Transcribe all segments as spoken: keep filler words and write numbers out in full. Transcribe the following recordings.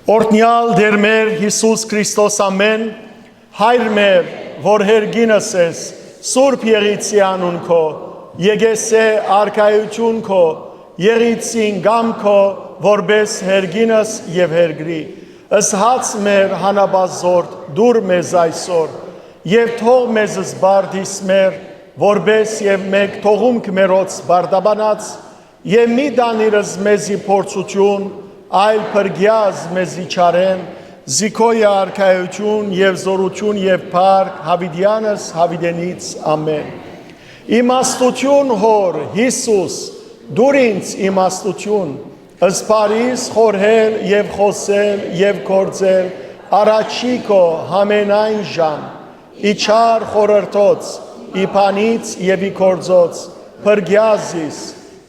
Օրհնեալ Տէր մեր Յիսուս Քրիստոս, ամէն, Հայր մեր, որ հերկինս ես, Սուրբ Եղիցի անուն քո, եկեսէ արքայութիւն քո, Եղիցին կամ քո, որպէս հերկինս եւ հերկրի։ Ըսհաց մեր հանապազորդ դուր մեզ այսօր, եւ թող մեզ զբարդիս մեր, որպէս եւ մեկ թողունք մերոց բարդաբանած, եւ մի տանիրս մեզի փորձութիւն, այլ փրկեազ մեզի չարէն, զի քո է արքայութիւն եւ զօրութիւն եւ փառք յաւիտեանս յաւիտենից։ Ամէն։ Իմաստութիւն Հօր, Յիսուս, դուր ինձ իմաստութիւն, զբարիս խորհել եւ խօսել եւ գործել առաջի քո համենայն ժամ, ի չար խորհրդոց, ի բանից եւ ի գործոց, փրկեազ զիս,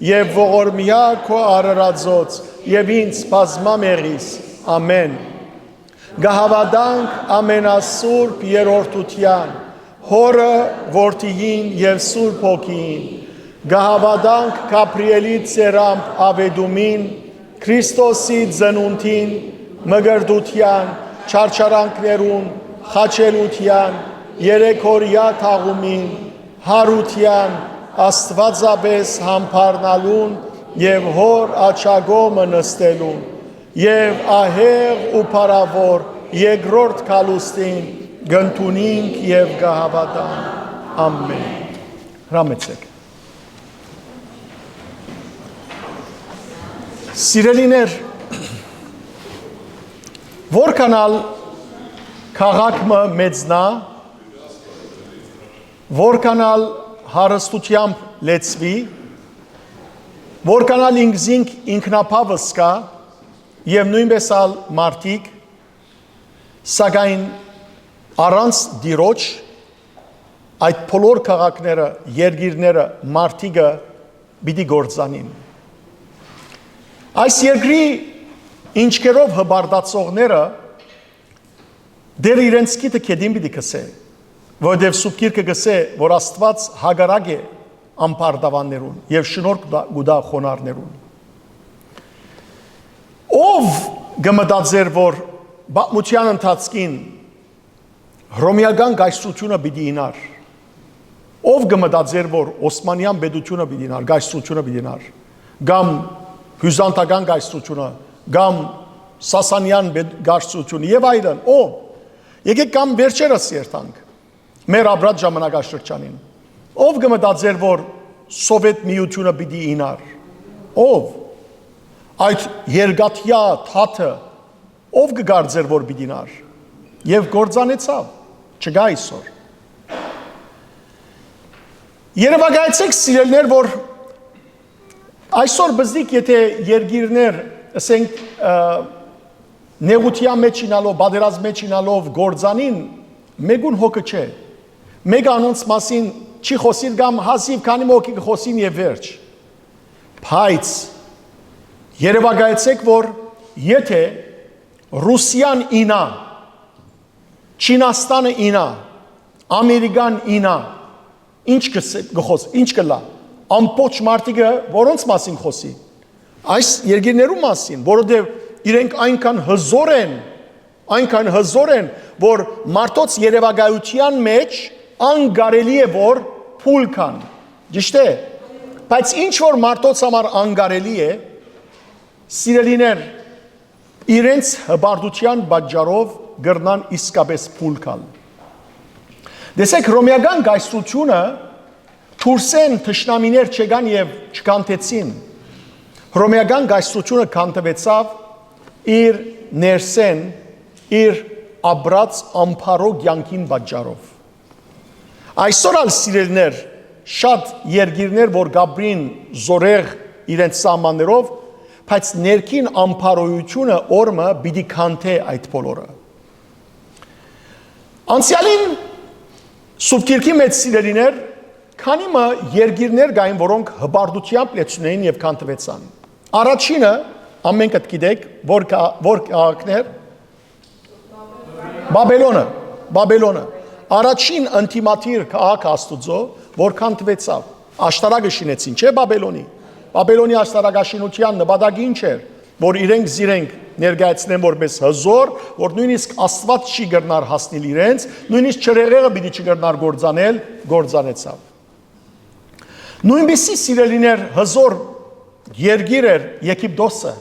եւ ողորմեայ քո արարածոց, եւ ինձ բազմամեղիս։ Ամէն։ Կը հաւատանք ամենասուրբ երրորդութեան, Հօրը, Որդիին եւ Սուրբ Հոգիին։ Կը հաւատանք Գաբրիէլի ծերամբ աւետումին, Քրիստոսի ծնունդին, մկրտութեան, չարչարանքներուն, խաչելութեան, երեքօրեայ թաղումին, յարութեան, Աստուածապէս յամբարնալուն եւ Հօր աջակողմը նստելուն, եւ ահեղ ու փառաւոր երկրորդ գալուստին կ'ընդունինք եւ կը հաւատանք։ Ամէն։ Հրամեցէք։ Սիրելիներ, որքան ալ քաղաք մը մեծնայ, որքան ալ հարստութեամբ լեցուի, որքան ալ ինքզինք ինքնաբաւ զգայ, եւ նոյնպէս ալ մարդիկ, սակայն առանց Տիրոջ, այդ բոլոր քաղաքները, երկիրները, մարդիկը պիտի կործանին։ Այս երկրի ինչքերով հպարտացողները դեռ իրենց գիթը գետին պիտի գցէ, որովհետեւ Սուրբ Գիրքը գսէ, որ Աստուած հակառակ է ամբարտավաններուն եւ շնորհք կու տայ, կու տայ խոնարհներուն։ Ո՞վ կը մտածէր, որ պատմութեան ընթացքին Հռոմեական կայսրութիւնը պիտի իյնար։ Ո՞վ կը մտածէր, որ Օսմանեան պետութիւնը պիտի իյնար, կայսրութիւնը պիտի իյնար, կամ Բիւզանդական կայսրութիւնը, կամ Սասանեան պետ-, կայսրութիւնը եւ այլն։ Ո՞վ։ Եկեք կամ վերջերս երթանք մեր ապրած ժամանակաշրջանին։ Ո՞վ կը մտածէր, որ Սովետ Միութիւնը պիտի իյնար։ Ո՞վ։ Այդ երկաթեայ թաթը ո՞վ կը կարծէր, որ պիտի իյնար։ Եւ կործանեցաւ, չկայ այսօր։ Երեւակայեցէք, սիրելիներ, որ այսօր բզդիկ, եթե երկիրներ, ասենք, ը, նեղութեան մէջ իյնալով, պատերազմ մէջ իյնալով կործանին, մէկուն հոգը չէ։ Մէկը անոնց մասին չի խօսիր կամ հազիւ քանի մը հոգի կը խօսին եւ վերջ։ Բայց երեւակայեցէք, որ եթե Ռուսիան իյնայ, Չինաստանը իյնայ, Ամերիկան իյնայ, ինչ կը սե-, կը խոս-, ինչ կ'ըլլայ։ Ամբողջ մարդիկը որոնց մասին խօսի։ Այս երկիրներու մասին, որովհետեւ իրենք այնքան հզոր են, այնքան հզոր են, որ մարդոց երեւակայութեան մէջ անկարելի է, որ փուլ կան։ Ճիշդ է, բայց ինչ որ մարդոց համար անկարելի է, սիրելիներ, իրենց հպարտութեան պատճառով կրնան իսկապէս փուլ գալ։ Տեսեք, հռոմեական կայսրութիւնը դուրսէն թշնամիներ չեկան եւ չքանթեցին։ Հռոմեական կայսրութիւնը քանթուեցաւ իր ներսէն, իր ապրած ամբարոյ կեանքին պատճառով։ Այսօր ալ, սիրելիներ, շատ երկիրներ, որ կապրին զորեղ իրենց սահմաններով, բայց ներքին ամբարոյութիւնը օրը պիտի քանթէ այդ բոլորը։ Անցեալին Սուրբ Գիրքի մէջ, սիրելիներ, քանի մը երկիրներ կային, որոնք հպարտութեամբ լեցուն էին եւ քանթուեցան։ Առաջինը, ամենքդ գիտեք, որ կա-, որ քաղաքներ, Բաբելոնը, Բաբելոնը, առաջին ընդդիմադիր քաղաքը Աստուծոյ, որ քանթուեցաւ, աշտարակը շինեցին, չէ՞, Բաբելոնի։ Բաբելոնի աշտարակաշինութեան նպատակը ինչ էր։ որ իրենք զիրենք ներկայացնեն որպես հզոր, որ նույնիսկ Աստուած չի կրնար հասնիլ իրենց, նույնիսկ ջրհեղեղը պիտի չկրնար գործանել, գործանեցաւ։ Նոյնպիսի, սիրելիներ, հզոր երկիր էր Եգիպտոսը,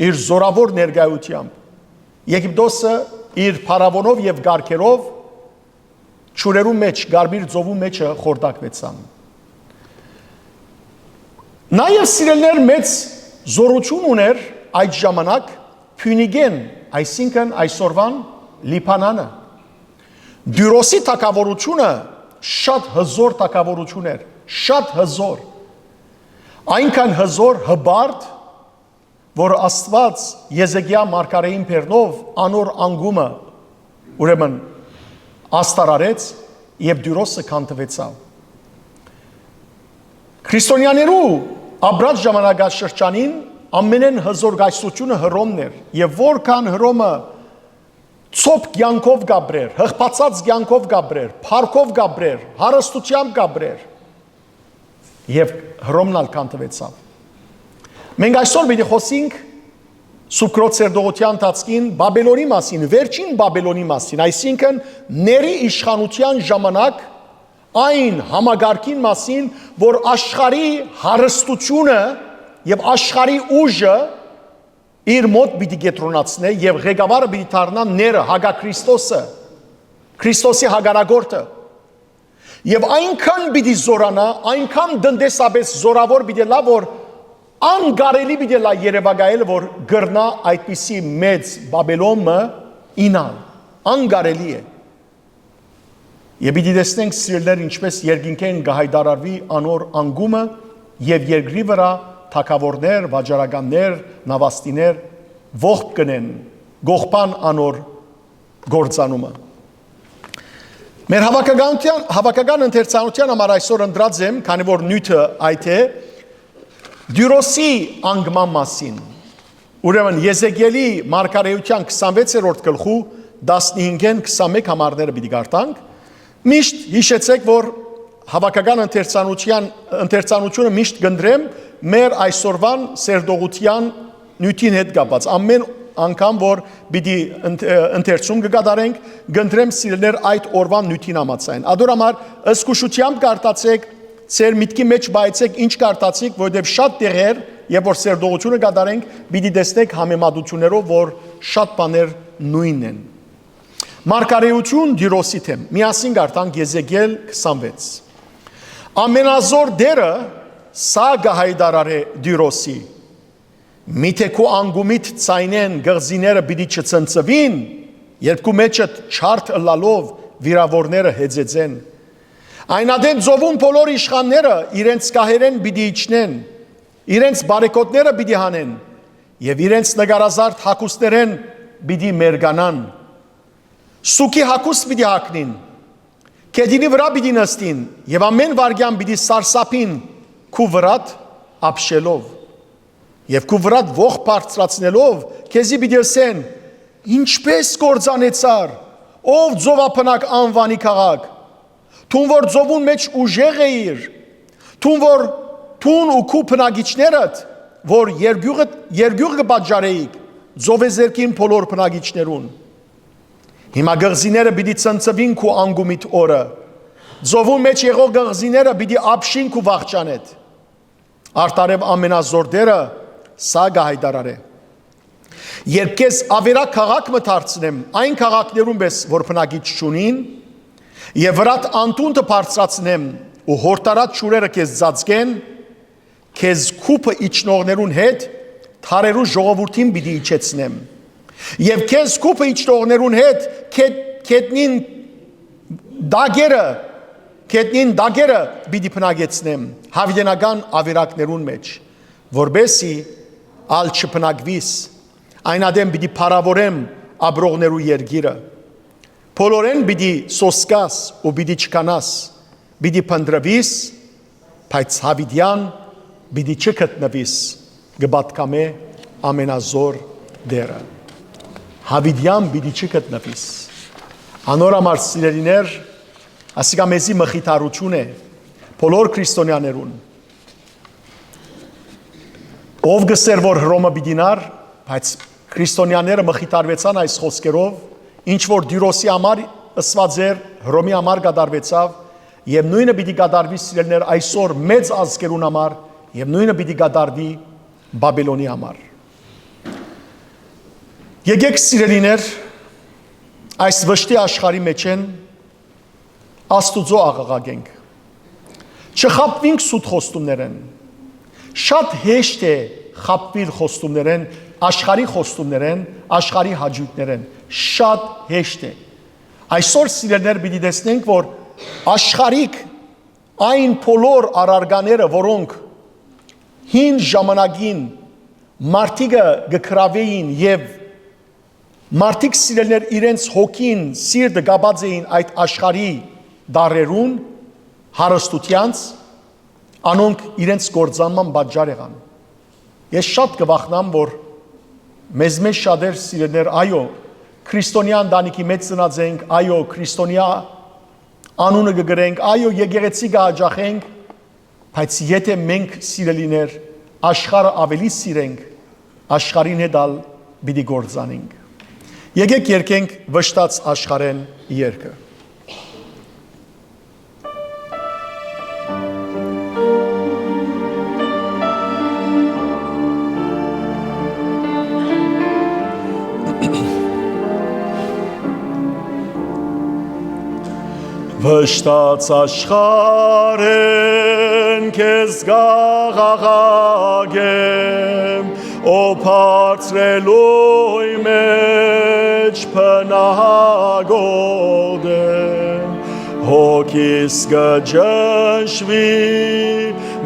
իր զորաւոր ներկայութեամբ։ Եգիպտոսը իր փարաւոնով եւ կարգերով ջուրերու մէջ, Կարմիր ծովու մէջը խորտակուեցան։ Նաեւ, սիրելիներ, մեծ զօրութիւն ունէր այդ ժամանակ Փիւնիկէն, այսինքն այսօրուան Լիբանանը։ Տիւրոսի թագաւորութիւնը շատ հզոր թագաւորութիւն էր, շատ հզոր, այնքան հզոր, հպարտ, որ Աստուած Եզեկիա մարգարէին բերնով անոր անկումը, ուրեմն, աստարարեց եւ Տիւրոսը քանդուեցաւ։ Քրիստոնեաներու ապրած ժամանակաշրջանին ամենէն հզոր կայսրութիւնը Հռոմն էր, եւ որքան Հռոմը ցոփ կեանքով կապրեր, յղբացած կեանքով կապրեր, փառքով կապրեր, հարստութեամբ կապրեր, եւ Հռոմն ալ քանդուեցաւ։ Մենք այսօր պիտի խօսենք Սուրբ Քրոց Սերտողութեան ընթացքին Բաբելոնի մասին, վերջին Բաբելոնի մասին, այսինքն՝ ների իշխանութեան ժամանակ այն համակարգին մասին, որ աշխարհի հարստությունը եւ աշխարհի ուժը իր մօտ պիտի կեդրոնացնէ եւ ղեկավարը պիտի դառնայ ները, հակա Քրիստոսը, Քրիստոսի հակառակորդը։ Եւ այնքան պիտի զօրանայ, այնքան տնտեսապէս զօրաւոր պիտի ըլլայ, որ անկարելի պիտի ըլլայ երեւակայել, որ կրնայ այդպիսի մեծ Բաբելոն մը իյնալ։ Անկարելի է։ Եւ պիտի տեսնենք, սիրելիներ, ինչպէս երկինքէն կը յայտարարուի անոր անկումը, եւ երկրի վրայ թագաւորներ, վաճառականներ, նավաստիներ ողբ կ'ընեն, կ'ողբան անոր կործանումը։ Մեր հաւաքականութեան, հաւաքական ընթերցանութեան համար այսօր ընտրած եմ, քանի որ նիւթը այդ է, Տիւրոսի անկման մասին։ Ուրեմն, Եզեկիելի մարգարէութեան քսանվեցերորդ գլխու տասնհինգէն քսանմէկ համարները պիտի կարդանք։ Միշտ յիշեցէք, որ հաւաքական ընթերցանութեան, ընթերցանութիւնը միշտ կ'ընտրեմ մեր այսօրուան սերտողութեան նիւթին հետ կապած։ Ամէն անգամ, որ պիտի ընդ-, ը, ընթերցում կը կատարենք, կ'ընտրեմ, սիրելիներ, այդ օրուան նիւթին համաձայն։ Ադոր համար զգուշութեամբ կարդացէք, ձեր միտքի մէջ պահեցէք ինչ կարդացիք, որովհետեւ շատ տեղեր, երբ որ սերտողութիւնը կատարենք, պիտի տեսնեք համեմատություններով, որ շատ բաներ նոյնն են։ Մարգարէութիւն Տիւրոսի դէմ։ Միասին կարդանք Եզեկիել քսանվեց։ Ամենազօր Տէրը սա կը յայտարարէ Տիւրոսի. «Միթէ քու անկումիդ ձայնէն կղզիները պիտի չցնցուին, երբ քու մէջդ չարդ ըլլալով վիրաւորները հեծեծեն։ Այն ատեն ծովուն բոլոր իշխանները իրենց գահերէն պիտի իջնեն, իրենց բարեգօտները պիտի հանեն եւ իրենց նկարազարդ հագուստներէն պիտի մերկանան։ Սուքի հագուստ պիտի հագնին, գետինի վրայ պիտի նստին եւ ամէն վայրկեան պիտի սարսափին քու վրադ ապշելով։ Եւ քու վրադ ոխ բարձրացնելով, քեզի պիտի ըսեն. "Ինչպէս կործանեցար, ով ծովաբնակ անուանի քաղաք, դուն որ ծովուն մէջ ուժեղ էիր, դուն որ, դուն ու քու բնակիչներդ, որ երկիւղդ, երկիւղ կը պատճառէիք ծովեզերքին բոլոր բնակիչներուն։ Հիմա կղզիները պիտի ցնցուին քու անկումիդ օրը, ծովուն մէջ եղող կղզիները պիտի ապշին քու վախճանէդ։ Արդարեւ ամենազօր Տէրը սա կը յայտարարէ. Երբ քեզ աւերակ քաղաք մը դարձնեմ այն քաղաքներուն պէս, որ բնակիչ չունին, եւ վրադ անդունդը բարձրացնեմ ու յորտարած ջուրերը քեզ ծածկեն, քեզ քուբը իջնողներուն հետ դարերու ժողովուրդին պիտի իջեցնեմ։ Եւ քեզ քուբը իջնողներուն հետ գետ-, գետնին դագերը, գետնին դագերը պիտի բնակեցնեմ յաւիտենական աւերակներուն մէջ, որպէսզի ալ չբնակվիս, այն ատեն պիտի փառաւորեմ ապրողներու երկիրը։ Բոլորէն պիտի սոսկաս ու պիտի չքանաս, պիտի փնտռուիս, բայց յաւիտեան պիտի չգտնուիս", կը պատգամէ ամենազօր Տէրը։ Յաւիտեան պիտի չգտնուիս։ Անոր համար, սիրելիներ, ասիկա մեզի մխիթարութիւն է, բոլոր քրիստոնեաներուն։ Ով կ'ըսէր որ Հռոմը պիտի նար, բայց քրիստոնեաները մխիթարուեցան այս խօսքերով, ինչ որ Տիւրոսի համար ըսուած էր, Հռոմի համար կատարուեցաւ, եւ նոյնը պիտի կատարուի, սիրելիներ, այսօր մեծ ազգերուն համար, եւ նոյնը պիտի կատարուի Բաբելոնի համար։ Եկեք, սիրելիներ, այս վշտի աշխարհի մէջէն Աստուծոյ աղաղակենք։ Չխաբուինք սուտ խոստումներէն։ Շատ հեշտ է խաբուիլ խոստումներէն, աշխարհի խոստումներէն, աշխարհի հաճոյքներէն։ Շատ հեշտ է։ Այսօր, սիրելիներ, պիտի տեսնենք, որ աշխարհիկ այն բոլոր առարկաները, որոնք հին ժամանակին մարդիկը կը գրաւէին եւ մարդիկ, սիրելիներ, իրենց հոգին, սիրտը կապած էին այդ աշխարհի տառերուն, հարստութեանց, անոնք իրենց կործանման պատճառ եղան։ Ես շատ կը վախնամ, որ մեզմէ շատեր, սիրելիներ, այո, քրիստոնեայ ընտանիքի մէջ ծնած ենք, այո, քրիստոնեայ անունը կը կրենք, այո, եկեղեցի կը հաճախենք, բայց եթէ մենք, սիրելիներ, աշխարհը աւելի սիրենք, աշխարհին հետ ալ պիտի կործանենք։ Եկեք երգենք վշտաց աշխարհէն երգը։ Վշտաց աշխարհէն քեզ կ'աղաղակեմ, ո բարձրելոյ մէջ բնակոտ եմ, հոգիս կը ճնշուի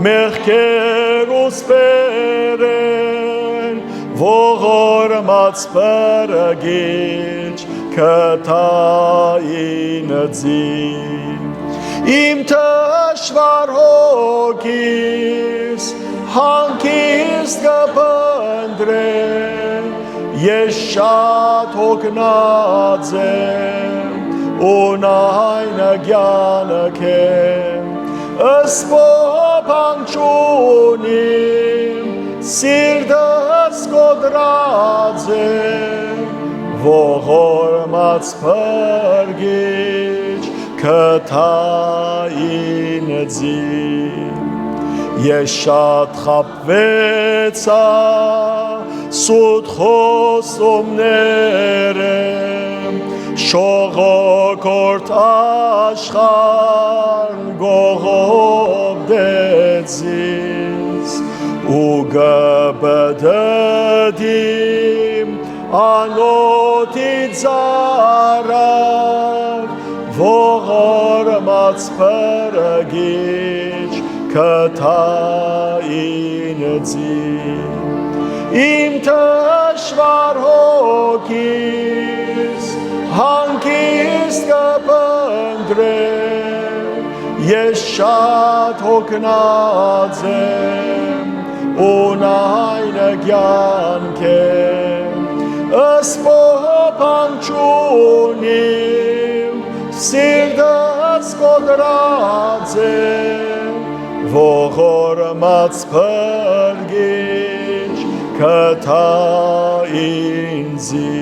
մեղքերուս բերեն, ողորմած փրկիչ, գտայ ինծի։ Իմ թշուառ հոգիս հանգիստ կը փնտռէ, ես շատ հոգնած եմ ու նայնը կեանք է, սպոփան չունիմ, սիրտս կոտրած է, ողորմած փրկիչ, գտայ ինծի։ Ես շատ խաբուեցայ սուտ խոստումներէն, շողոքորթ աշխարհ կողոպտեց ինձ, ու կը պտտիմ անօթի ծառայ, ողորմած փրկիչ, գտայ ինծի։ Իմ թշուառ հոգիս հանգիստ կը փնտռէ, ես շատ հոգնած եմ ու նայնը կեանք է, սպոփան չունիմ, սիրտս կոտրած է, ողորմած փրկիչ, գտայ ինծի։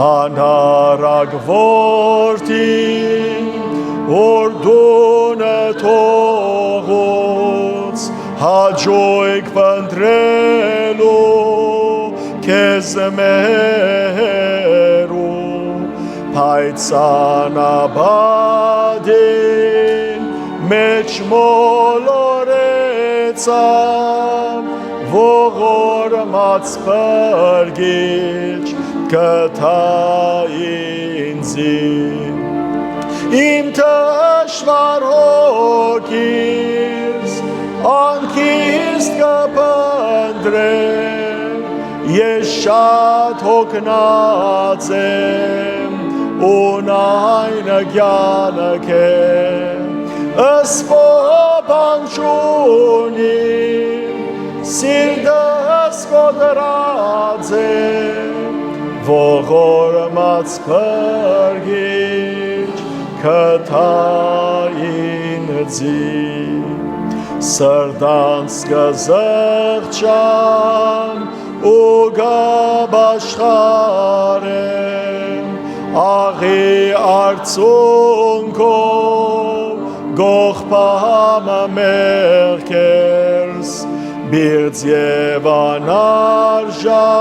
Անառակ որդին, որ դունը թողուց, հաճոյք փնտռելու քեզ մերու, բայց անապատին մէջ մոլորեցան, ողորմած փրկիչ, գտայ ինծի։ Իմ թշուառ հոգիս անքիստ կը փնտռեմ, ես շատ հոգնած եմ ու նայնը կեանք է, սպոփան չունի, սիրտս կոտրած է, ողորմած փրկիչ, գտայ ինձի։ Սրտանց կը զղջամ ու կը պաշխարեմ, աղի արցունքով կողբամը մեղքերս, պիղծ եւ անարժան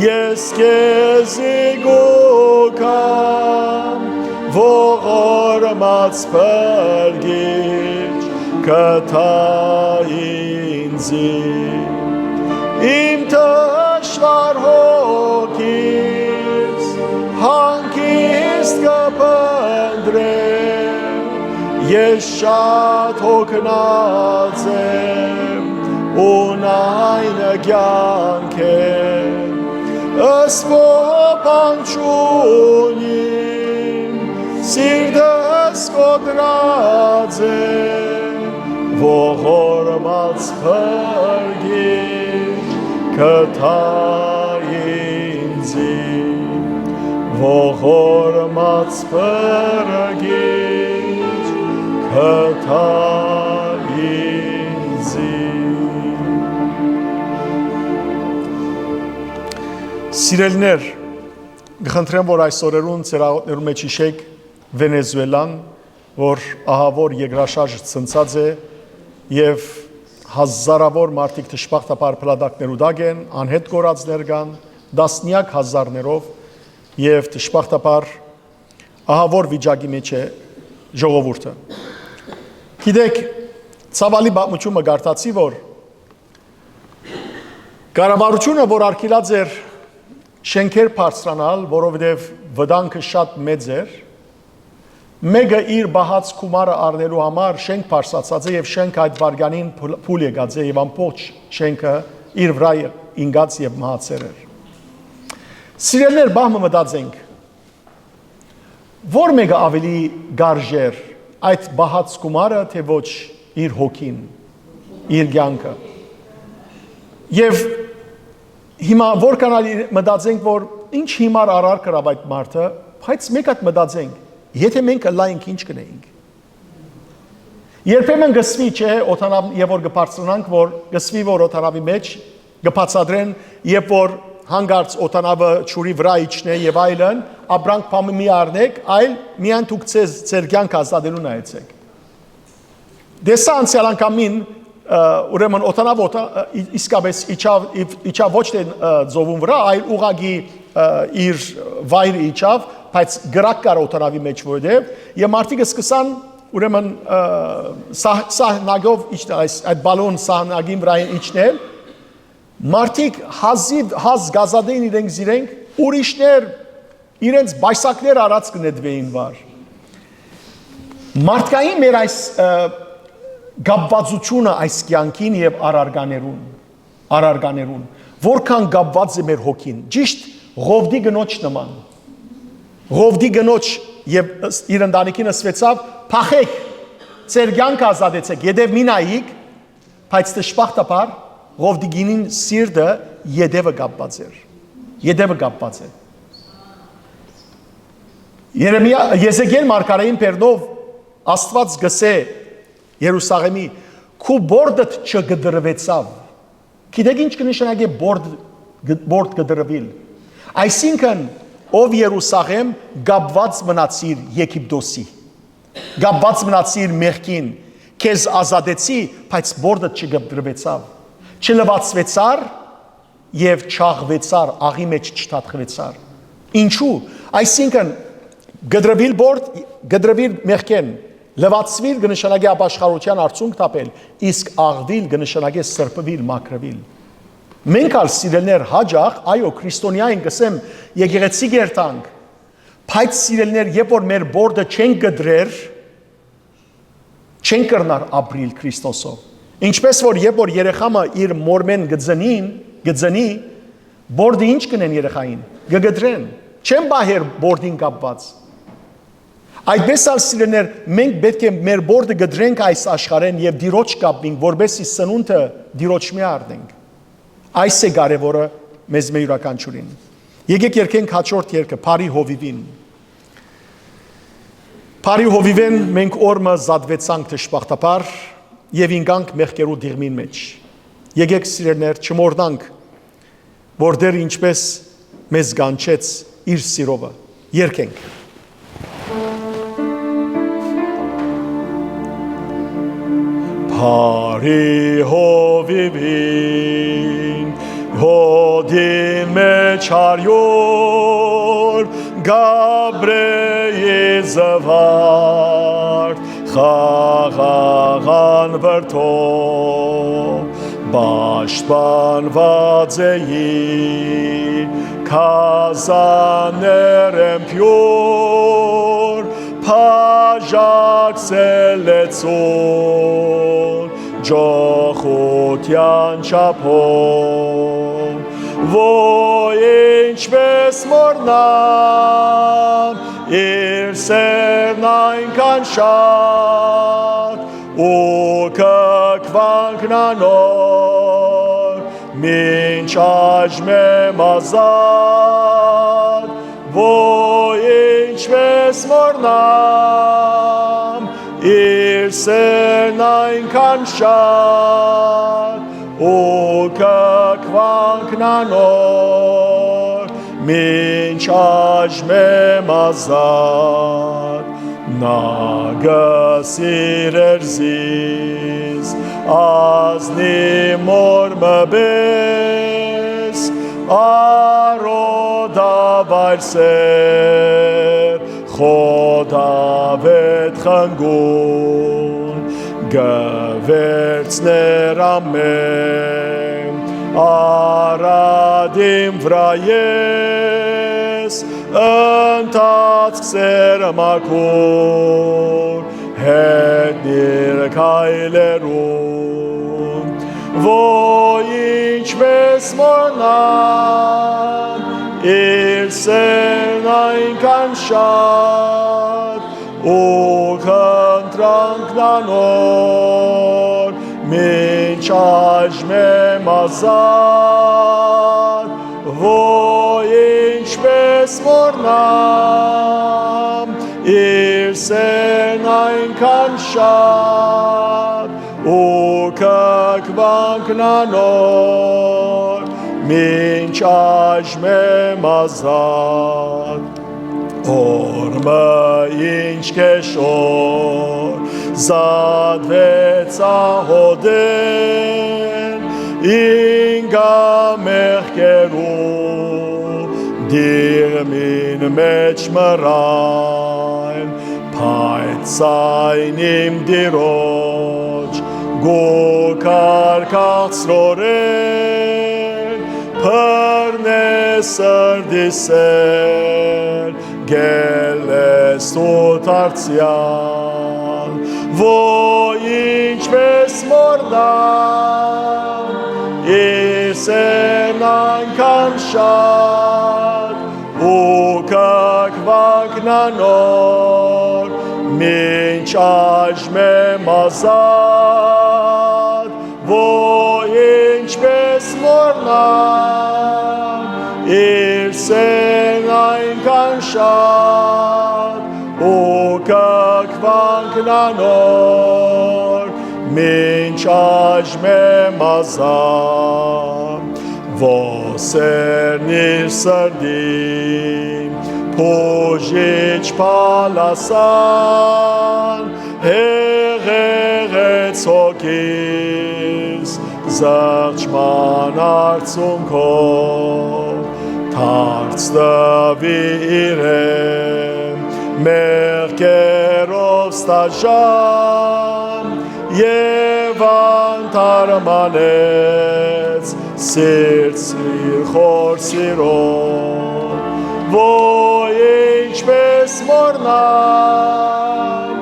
ես քեզի կու գամ, ողորմած փրկիչ կը թա ինձի։ Իմ թշվառ հոգիս հանգիստ կը փնտռէ, ես շատ հոգնած եմ ու նայն կեանք է, սփոփան չունիմ, սիրտս կոտրած է, ողորմած փրկիչ կը թա ինձի, ողորմած փրկիչ կը թա ինձի։ Սիրելիներ, կը խնդրեմ, որ այս օրերուն ձեր աղօթներուն մէջ յիշեք Վենեզուելան, որ ահաւոր երկրաշարժ ցնցած է եւ հազարաւոր մարդիկ դժբախտաբար փլատակներու տակ են, անհետ կորածներ կան, տասնեակ հազարներով, եւ դժբախտաբար ահաւոր վիճակի մէջ է ժողովուրդը։ Գիտեք, ցաւալի պատմութիւն մը կարդացի, որ կառավարութիւնը, որ արգիլած էր շենքեր բարձրանալ, որովհետեւ վտանգը շատ մեծ էր, մէկը իր պահած գումարը առնելու համար շենք բարձրացած է եւ շենքը այդ վայրկյանին փուլ, փուլ եկած է եւ ամբողջ շենքը իր վրայ ինկած եւ մահացեր էր։ Սիրելիներ, պահ մը մտածենք, ո՞ր մէկը աւելի կարժ էր, այդ պահած գումարը, թէ ոչ իր հոգին, իր կեանքը։ Եւ հիմա որքան ալ մտածենք, որ ինչ հիմար արարք կրաւ այդ մարդը, բայց մէկ հատ մտածենք, եթէ մենք ըլլայինք, ինչ կ'ընէինք։ Երբեմն կ'ըսուի, չէ, օդանաւ, եւ որ կը բարձրանանք, որ կ'ըսուի, որ օդանաւի մէջ կը բացատրեն, երբ որ հանկարծ օդանաւը ջուրի վրայ իջնէ եւ այլն, ապրանք բան մի առնեք, այլ միայն դուք ձեզ, ձեր կեանքը ազատելու նայեցեք։ Տեսա անցեալ անգամին, ը, ուրեմն օդանաւը օդա-, ը, ի-, իսկապես իջաւ, ի-, իջաւ ոչ թե, ը, ծովուն վրայ, այլ ուղղակի, ը, իր վայրը իջաւ, բայց կրակ կար օդանաւի մէջ, որովհետեւ, եւ մարդիկ սկսան, ուրեմն, ը, սահ-, սահնակով իջնել, այս, այդ բալոն սահնակին վրայ իջնել, մարդիկ հազիւ, հազ կ'ազատէին իրենք զիրենք, ուրիշներ իրենց պայսակներ առած կը նետուէին վար։ Մարդկային մեր այս, ը, կապուածութիւնը այս կեանքին եւ առարկաներուն, առարկաներուն, որքան կապուած է մեր հոգին, ճիշդ Ղովդի կնոջ նման։ Ղովդի կնոջ եւ ըս-, իր ընտանիքին ըսուեցաւ. «Փախեք, ձեր կեանքը ազատեցեք, ետեւ մի նայիք», բայց դժբախտաբար Ղովդի կինին սիրտը ետեւը կապուած էր։ Ետեւը կապուած է։ Երեմիա, Եզեկիել մարգարեին բերնով Աստուած կ'ըսէ Երուսաղեմի. «Քու բորդդ չկտրուեցաւ»։ Գիտեք ինչ կը նշանակէ բորդ, բորդ կտրուիլ։ Այսինքն, ով Երուսաղեմ, կապուած մնացիր Եգիպտոսի, կապուած մնացիր մեղքին, քեզ ազատեցի, բայց բորդդ չկտրուեցաւ, չլուացուեցար եւ չաղուեցար, աղի մէջ չթաթխուեցար։ Ինչու՞։ Այսինքն, կտրուիլ բորդ, կտրուիլ մեղքէն, լուացուիլ կը նշանակի ապաշխարութեան արդյունք թափել, իսկ աղուիլ կը նշանակի սրբուիլ, մաքրուիլ։ Մենք ալ, սիրելիներ, հաճախ, այո, քրիստոնեայ ենք, կ'ըսեմ, եկեղեցի կ'երթանք, բայց, սիրելիներ, երբ որ մեր բորդը չենք կտրեր, չենք կրնար ապրիլ Քրիստոսով։ Ինչպես որ երբ որ երեխայ մը իր մորմէն կը ծնին, կը ծնի, բորդը ինչ կ'ընեն երեխային, կը կտրեն, չեն պահեր բորդին կապուած։ Այդպես ալ, սիրելիներ, մենք պէտք է մեր բորդը կտրենք այս աշխարհէն եւ Տիրոջ կապվենք, որպեսզի սնունդը Տիրոջմէ առնենք։ Այս է կարեւորը մեզմէ յուրաքանչիւրին։ Եկեք երգենք հաջորդ երգը, Բարի հովիվին։ Բարի հովիվէն մենք օր մը զատուեցանք դժբախտաբար, եւ ինկանք մեղքերու դիղմին մէջ։ Եկէք, սիրելիներ, չմոռնանք, որ Տէրը ինչպէս մեզ կանչեց իր սիրովը։ Երգենք։ Բարի հովիւին հոտին մէջ հարիւր Գաբրէի զուարթ խաղաղան վրդով պաշտպանուած էի, քազաններէն բիւր բաժակցել է ցուն ջոխութեան չափով, որ ինչպէս մոռնամ իր սէրն այնքան շատ, ու կքվանքն անոր մինչ այժմ եմ ազատ, որ ինչպէս մոռնամ իր սէրն այնքան շատ, ու կքվանքն անոր մինչ այժմ եմ ազատ։ Նա կը սիրէր զիս, ազնի մօր մը պէս, արօտավայր սէր խոտաւէտ խնկուն, կը վերցնէր ամէն առատին վրայ ես, ընթացք սեր մաքուր, հետնիր քայլերուն, որ ինչպէս մոռնամ իր սէրն այնքան շատ, ու խնդրանքն անոր մինչ այժմ եմ ազատ, որ ինչպէս մոռնամ իր սէրն այնքան շատ, ու կքվանքն անոր մինչ այժմ եմ ազատ։ Օր մը ինչ գեշոր զատուեցայ հոտէն, ինկայ մեղքերու դիղմին մէջ մռայլ, բայց այն իմ Տիրոջ գուքար քաղցրորեն բռնէ սրտի սեր, գելես ու դարձեալ, որ ինչպէս մոռնամ իր սէրն այնքան շատ, ու կքվանքն անոր մինչ այժմ եմ ազատ, որ ինչպէս մոռնամ իր սէրն այնքան շատ, ու կքվանքն անոր մինչ այժմ եմ ազատ, որ սէրն իր սրտին բուժիչ բալասան հեղեղեց հոգիս զղջման արդյունքով, դարձ տուի իրեն մեղքերով ստաժան եւ անդարմանեց սիրտ սիրտ խոր սիրով, որ ինչպէս մոռնամ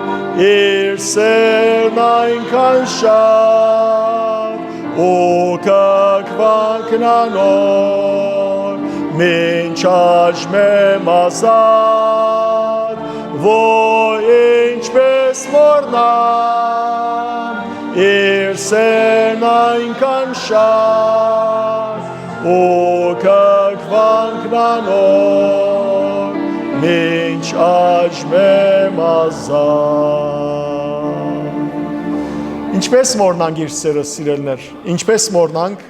իր սէրն այնքան շատ, ու կքվանքն անոր մինչ այժմ եմ ազատ, որ ինչպէս մոռնամ իր սէրն այնքան շատ, ու կքվանքն անոր մինչ այժմ եմ ազատ։ Ինչպե՞ս մոռնանք, իր սերը, սիրելիներ, ինչպե՞ս մոռնանք,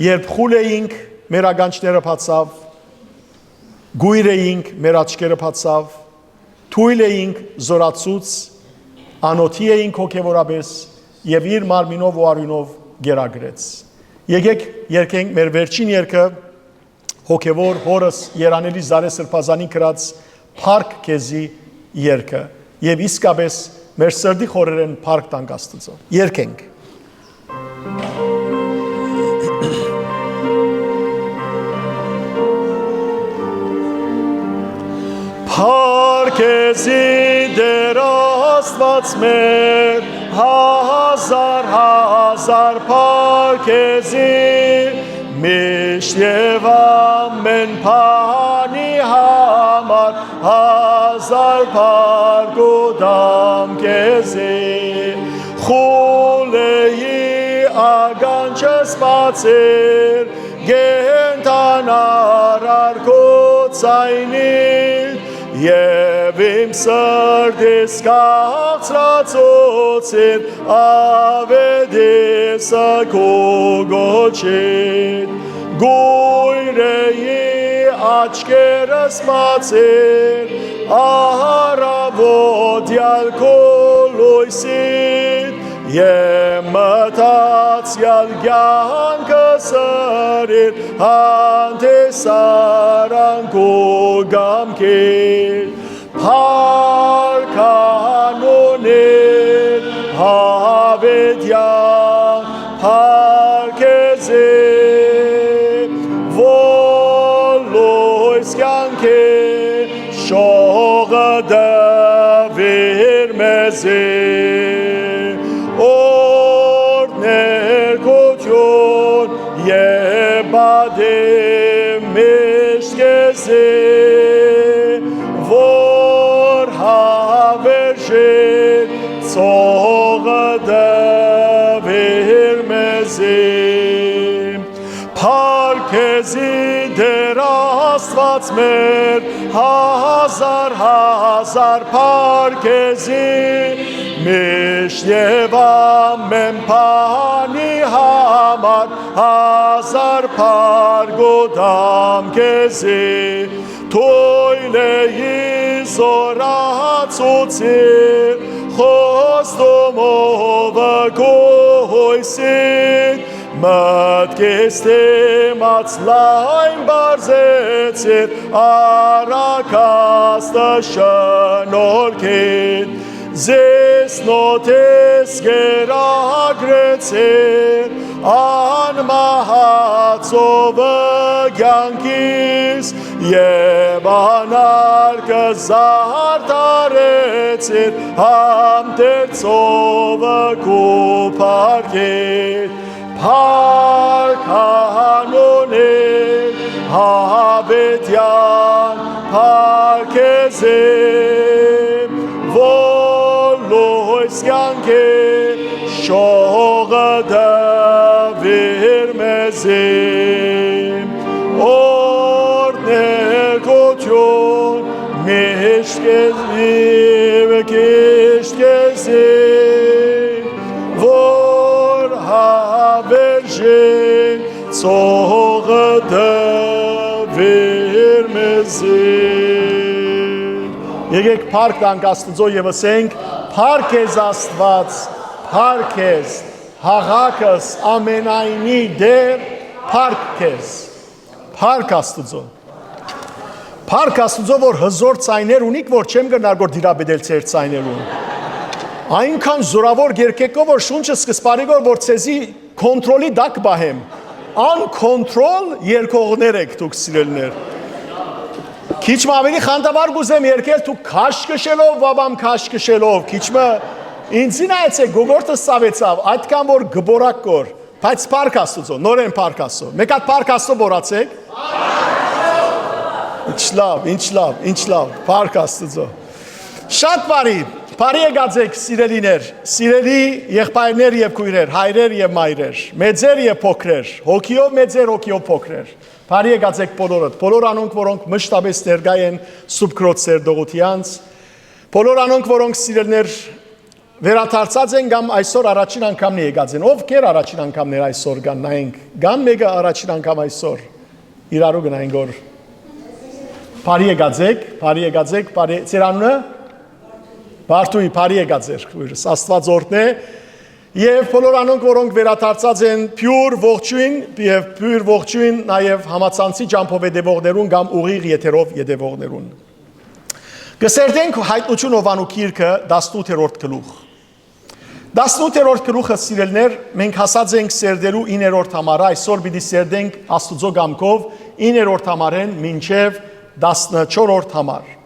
երբ խուլ էինք, մեր ականջները բացաւ, կոյր էինք, մեր աչքերը բացաւ, թոյլ էինք, զօրացուց, անօթի էինք հոգեւորապէս եւ իր մարմինով ու արիւնով կերակրեց։ Եկէք երգենք մեր վերջին երգը, հոգեւոր հօրս, երանելի Զարէ Սրբազանին գրած «Փառք քեզի» երգը, եւ իսկապէս մեր սրտի խորերէն փառք տանք Աստուծոյ։ Երգենք։ Փառք քեզի, Տէր Աստուած մեր, հազար, հազար փառք քեզի, միշտ եւ ամէն բանի համար հազար փառք կու տամ քեզի։ Խուլ էի, ականջս բաց էր, կենդան առար քո ձայնին, եւ իմ սրտիս քաղցրացուցիր, աւետիսը քու գոչին։ Կոյր էի, աչքերս բաց էր, առաւոտեալ քո լոյսին, եւ մտածեալ կեանքս ըրիր, հանդես առան քու կամքին։ Փառք անունին, յաւիտեան, փառք քեզի, որ լոյս կեանքի շողը տուիր մեզի, օրհներգութիւն եւ պատիւ միշտ քեզի, որ հաւերժին ցողը տուիր մեզի։ Փառք քեզի, Տէր Աստուած մեր, հազար, հազար փառք քեզի, միշտ եւ ամէն բանի համար հազար փառք կու տամ քեզի։ Թոյլ էի, զօրացուցիր, խոստումովը քու յոյսին, մտքիս դիմաց լայն պարզեցիր, առագաստը շնորհքին։ Զիս նոթես կերակրեցիր, անմահացովը կեանքիս, եւ անարգը զարդարեցիր, հանդերձովը քու փառքին։ Փառք անունին, յաւիտեան, փառք քեզի, որ լոյս կեանքի շողը տուիր մեզի, օրհներգութիւն միշտ քեզի, միշտ քեզի, որ հաւերժին ցողը տուիր մեզի։ Եկեք փառք տանք Աստուծոյ եւ ըսենք. «Փառք քեզ, Աստուած, փառք քեզ, յաղաքս, ամենայնի Տէր, փառք քեզ»։ Փառք Աստուծոյ։ Փառք Աստուծոյ, որ հզօր ձայներ ունիք, որ չեմ կրնար որ տիրապետել ձեր ձայներուն։ Այնքան զորաւոր երգեքով, որ շունչս կը սպառի, որ, որ ձեզի կոնտրոլի տակ պահեմ։ Անկոնտրոլ երգողներ եք դուք, սիրելիներ։ Քիչ մը ավելի խանդավառ կ'ուզեմ երգել, դուք քաշքշելով, վաբամ քաշքշելով, քիչ մը ինձի նայեցէք, գոգորտս ցաւեցաւ, այդքան որ գբորակ կոր, բայց փառք Աստուծոյ, նորեն փառք Աստուծոյ։ Մեկ հատ փառք Աստուծոյ բորացեք։ Ինչ լաւ, ինչ լաւ, ինչ լաւ, փառք Աստուծոյ։ Շատ բարի, բարի եկած եք, սիրելիներ, սիրելի եղբայրներ եւ քոյրեր, հայրեր եւ մայրեր, մեծեր եւ փոքրեր, հոգիով մեծեր, հոգիով փոքրեր։ Բարի եկած եք բոլորդ, բոլոր անոնք, որոնք մշտապես ներկայ են Սուրբ Քրոց Սերտողութեանց, բոլոր անոնք, որոնք, սիրելիներ, վերադարձած են կամ այսօր առաջին անգամն է եկած են։ Ովքեր առաջին անգամներ այսօր կան, նայենք, կան մեկը առաջին անգամ այսօր, իրարու գնայինք որ բարի եկած եք, բարի եկած եք, բարի, ձեր անունը? Բարդուի, բարի եկած եք, քույրս, Աստված օրհնե։ Եվ բոլոր անոնք, որոնք վերադարձած են, բիւր ողջոյն, եւ բիւր ողջոյն նաեւ համացանցի ճամբով ետեւողներուն կամ ուղիղ եթերով ետեւողներուն։ Կսերտենք Հայտնություն Յովանու գիրքը, տասնութերորդ գլուխ։ Տասնութերորդ գլուխը, սիրելիներ, մենք հասած ենք սերտելու իններորդ համարը, այսօր պիտի սերտենք Աստուծոյ կամքով իններորդ համարէն մինչեւ տասնչորրորդ համար։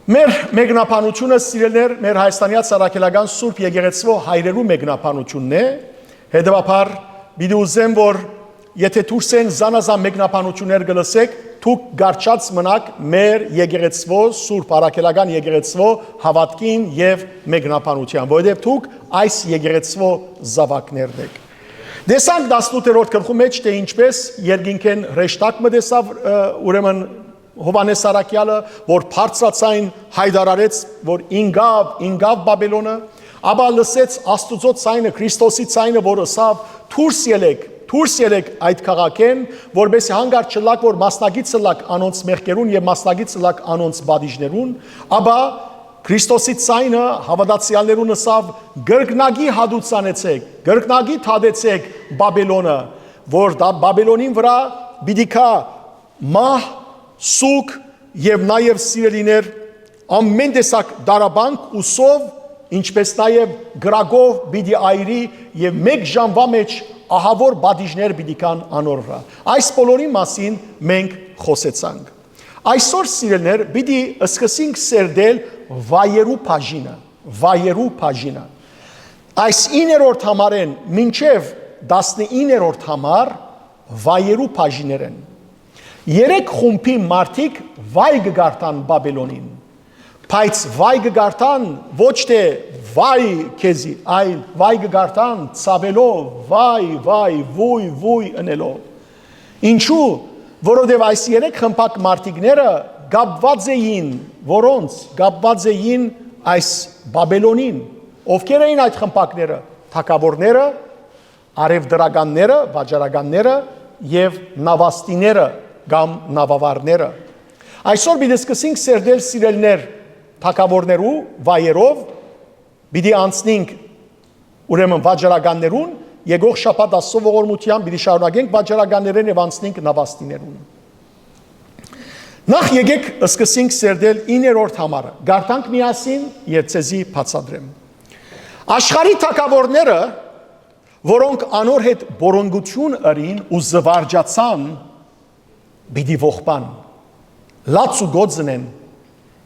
Մեր մեկնաբանութիւնը, սիրելիներ, մեր Հայաստանեայ Առաքելական Սուրբ Եկեղեցւոյ հայրերու մեկնաբանութիւնն է, հետեւաբար պիտի ուզեմ, որ եթե դուրս են զանազան մեկնաբանութիւններ կը լսեք, դուք կառչած մնաք մեր եկեղեցւոյ, Սուրբ Առաքելական Եկեղեցւոյ հաւատքին եւ մեկնաբանութեան, որովհետեւ դուք այս եկեղեցւոյ զաւակներն եք։ Տեսանք տասնութերորդ գլխու մէջ, թէ ինչպէս երկինքէն հրեշտակ մը տեսաւ, ը, ուրեմն Յովհաննէս Առաքեալը, որ բարձրաձայն յայտարարեց, որ ինկաւ, ինկաւ Բաբելոնը, ապա լսեց Աստուծոյ ձայնը, Քրիստոսի ձայնը, որ ըսաւ. «Դուրս ելէք, դուրս ելէք այդ քաղաքէն, որպէսզի հանկարծ չըլլաք, որ մասնակից ըլլաք անոնց մեղքերուն եւ մասնակից ըլլաք անոնց պատիժներուն», ապա Քրիստոսի ձայնը հաւատացեալներուն ըսաւ. «Կրկնակի հատուցանեցէք, կրկնակի դատեցէք Բաբելոնը, որ դա Բաբելոնին վրայ պիտի գայ մահ, սուգ եւ նաեւ, սիրելիներ, ամէն տեսակ տառապանք ու սով, ինչպէս նաեւ կրակով պիտի այրի եւ մէկ ժամուա մէջ ահաւոր պատիժներ պիտի գան անոր վրայ»։ Այս բոլորին մասին մենք խօսեցանք։ Այսօր, սիրելիներ, պիտի սկսենք սերտել վայերու բաժինը, վայերու բաժինը։ Այս իններորդ համարէն մինչեւ տասնիններորդ համար վայերու բաժիներէն։ Երեք խումբի մարդիկ վայ կը կարդան Բաբելոնին, բայց վայ կը կարդան ոչ թէ «վայ քեզի», այլ վայ կը կարդան ցաւելով. «Վայ, վայ, ոյ, ոյ» ընելով։ Ինչու՞։ Որովհետեւ այս երեք խմբակ մարդիկները կապուած էին, որոնց կապուած էին այս Բաբելոնին։ Ովքեր էին այդ խմբակները? Թագաւորները, արեւտրականները, վաճառականները եւ նավաստիները կամ նավավարները։ Այսօր պիտի սկսենք սերտել, սիրելիներ, թագաւորներու վայերով, պիտի անցնենք ուրեմն վաճառականներուն, եկող շաբաթ Աստուծոյ ողորմութեամբ պիտի շարունակենք վաճառականներէն եւ անցնենք նավաստիներուն։ Նախ եկեք սկսենք սերտել իններորդ համարը։ Կարդանք միասին եւ ձեզի բացատրեմ։ Աշխարհի թագաւորները, որոնք անոր հետ պոռնկութիւն ըրին ու զուարճացան, պիտի ողբան, լաց ու կոծնեն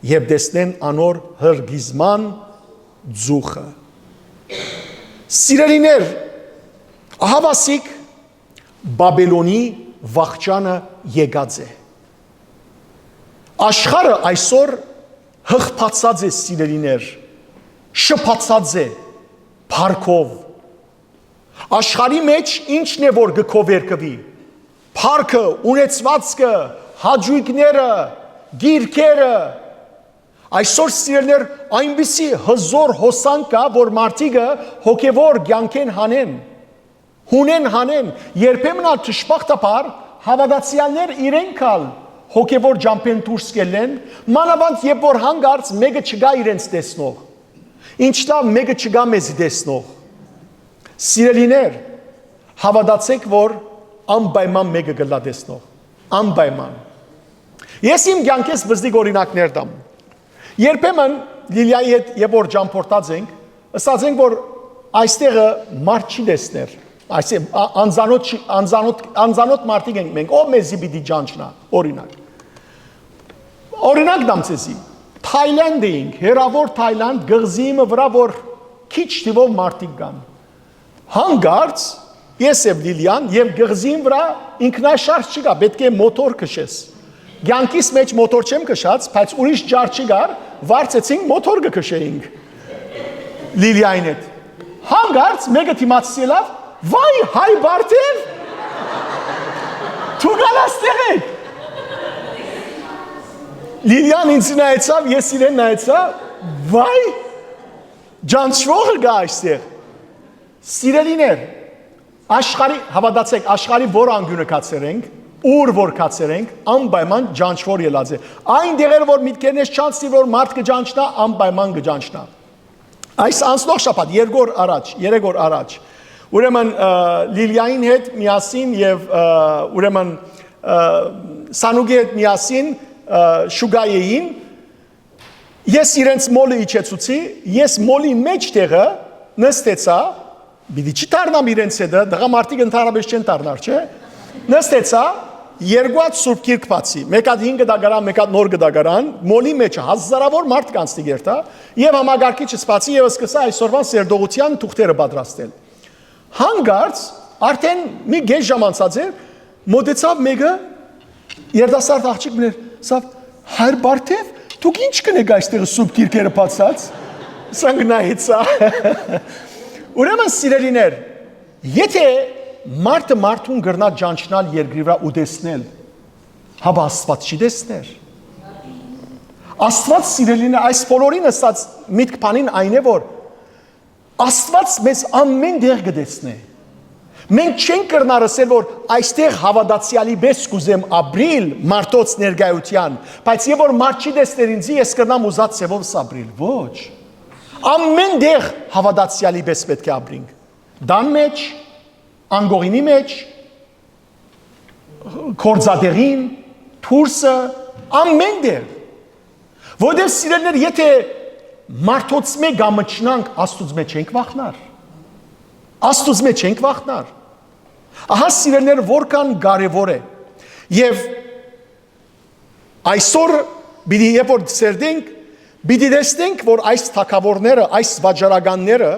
եւ տեսնեն անոր հրկիզման ծուխը։ Սիրելիներ, ահավասիկ Բաբելոնի վախճանը եկած է։ Աշխարհը այսօր հղբացած է, սիրելիներ, շփացած է փառքով։ Աշխարհի մէջ ի՞նչն է որ կը քովերկուի։ Փառքը, ունեցվածքը, հաճոյքները, գիրքերը։ Այսօր, սիրելիներ, այնպիսի հզոր հոսանք կայ, որ մարդիկը հոգեվոր կեանքէն հանեն, յունեն հանեն, երբեմն ալ դժբախտաբար հաւատացեալներ իրենք ալ հոգեվոր ճամբէն դուրս կ'ելլեն, մանաւանդ երբ որ հանկարծ մէկը չկայ իրենց տեսնող։ Ինչ լաւ մէկը չկայ մեզի տեսնող։ Սիրելիներ, հաւատացէք, որ անպայման մէկը կ'ըլլայ տեսնող։ Անպայման։ Ես իմ կեանքէս բզդիկ օրինակներ տամ։ Երբեմն Լիլիայի հետ երբ որ ճամբորդած ենք, ըսած ենք, որ այստեղը մարդ չի տեսներ, այսինքն, ա-, անծանոթ չի, անծանոթ, անծանոթ մարդիկ ենք մենք, ով մեզի պիտի ճանչնայ, օրինակ։ Օրինակ տամ ձեզի, Թայլանդ էինք, հեռաւոր Թայլանդ, կղզի մը վրայ, որ քիչ թիւով մարդիկ կան։ Հանկարծ ես եւ Լիլիան, եւ կղզին վրայ ինքնաշարժ չկայ, պէտք է մոտոր քշես։ Կեանքիս մէջ մոտոր չեմ քշած, բայց ուրիշ ճար չկար, վարձեցինք, մոտոր կը քշէինք Լիլիային հետ։ Հանկարծ մէկը դիմացի ելաւ. «Վայ, հայ բարդեր, դուք ալ այստեղ եք»։ Լիլիան ինձ նայեցաւ, ես իրեն նայեցայ. «Վայ, Ճանչուողը կա այստեղ։ Սիրելիներ, աշխարհի, հաւատացէք, աշխարհի որ անկիւնը գացեր ենք, ուր որ գացեր ենք, անպայման ճանչուող ելած է։ Այն դեղերը որ միտքերնես չանցնի, որ մարդ կը ճանչնայ, անպայման կը ճանչնայ։ Այս անցնող շաբաթ, երկու օր առաջ, երեք օր առաջ, ուրեմն, ը, Լիլիային հետ միասին եւ, ը, ուրեմն, ը, Սանուկի հետ միասին, ը, շուկայ էին, ես իրենց մոլը իջեցուցի, ես մոլի մէջ տեղը նստեցայ, պիտի չի դառնամ իրենց հետը, տղամարդիկ ընդհանրապես չեն դառնար, չէ՞։ Նստեցայ, երկու հատ Սուրբ Գիրք բացի, մէկ հատ հին կտակարան, մէկ հատ նոր կտակարան, մոլի մէջ հազարաւոր մարդ կանցնի գերտա, եւ համակարգիչս բացի եւ սկսա այսօրվան սերտողութեան թուղթերը պատրաստել։ Հանկարծ արդեն մի կես ժամ անցած էր, մօտեցաւ մէկը, երիտասարդ աղջիկ մըն էր, ասաւ. «Հայր Բարթեւ, դուք ի՞նչ կ'ընէք այստեղ Սուրբ Գիրքերը բացած»։ Սանկ նայեցայ։ Ուրեմն, սիրելիներ, եթե մարդը մարդուն կրնայ ճանչնալ երկրի վրայ ու տեսնել, հապա Աստուած չի տեսներ։ Աստուած, սիրելիներ, այս բոլորին ըսած միտք բանին այն է, որ Աստուած մեզ ամեն տեղ կը տեսնէ։ Մենք չենք կրնար ըսել, որ այստեղ հաւատացեալի պէս կ'ուզեմ ապրիլ մարդոց ներկայութեան, բայց եւ որ մարդ չի տեսներ ինձի, ես կրնամ ուզած ձեւովս ապրիլ։ Ոչ։ Ամեն տեղ հաւատացեալի պէս պէտք է ապրինք։ Տան մէջ, անկողինի մէջ, գործատեղին, դուրսը, ամեն տեղ։ Որտեւ, սիրելիներ, եթե մարդոցմէ կամչնանք, Աստուծմէ չենք վախնար։ Աստուծմէ չենք վախնար։ Ահա, սիրելիներ, որքան կարեւոր է։ Եւ այսօր պիտի, երբ որ սերտենք, պիտի տեսնենք, որ այս թագաւորները, այս վաճառականները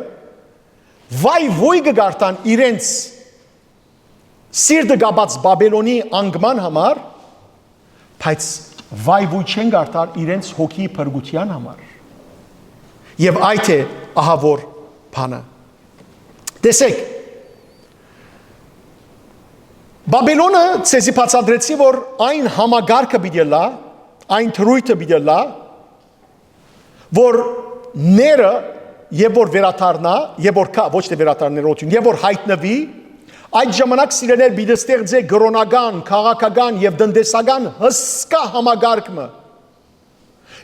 վայ ոյ կը գարտան իրենց սիրտը կապած Բաբելոնի անկման համար, բայց վայ ոյ չեն գարտար իրենց հոգի փրկութեան համար։ Եւ այդ է ահա որ բանը։ Տեսեք, Բաբելոնը, ձեզի բացատրեցի, որ այն համակարգը պիտի ըլլայ, այն դրոյթը պիտի ըլլայ, որ ները երբ որ վերադառնայ, երբ որ կայ, ոչ թէ վերադառնա, ներողություն, երբ որ յայտնուի, այդ ժամանակ, սիրելիներ, պիտի ստեղծէ կրօնական, քաղաքական եւ տնտեսական հսկայ համակարգ մը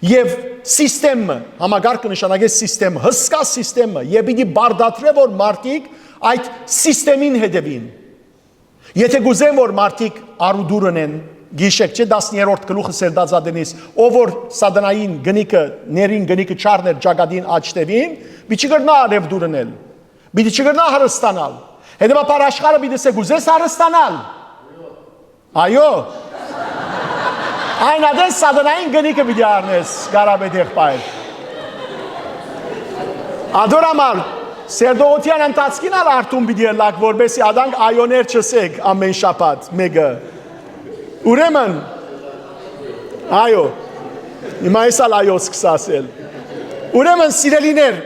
եւ սիստեմ մը, համակարգը նշանակէ սիստեմ, հսկայ սիստեմ մը, եւ պիտի պարտադրէ, որ մարդիկ այդ սիստեմին հետեւին։ Եթէ կ'ուզեն, որ մարդիկ առուտուր ընեն, գիշեր, չէ՞, տասներորդ գլուխը սերտած ա Դենիս, ով որ սատանային կնիքը, ներին կնիքը չառներ ճակատին աչքերուն, պիտի չկրնայ առեւտուր ընել, պիտի չկրնայ հարստանալ։ Հետեւաբար աշխարհը պիտի ասէ. «Կ'ուզես հարստանալ»։ Այո։ Այն ատեն սատանային կնիքը պիտի առնես, կարապետ եղբայր։ Ադոր համար սերտողութեան ընթացքին ալ արթուն պիտի ըլլաք, որպեսզի ադանք այոներ չըսեք ամեն շաբաթ մէկը։ Ուրեմն, այո, հիմա ես ալ այո սկսա ասել։ Ուրեմն, սիրելիներ,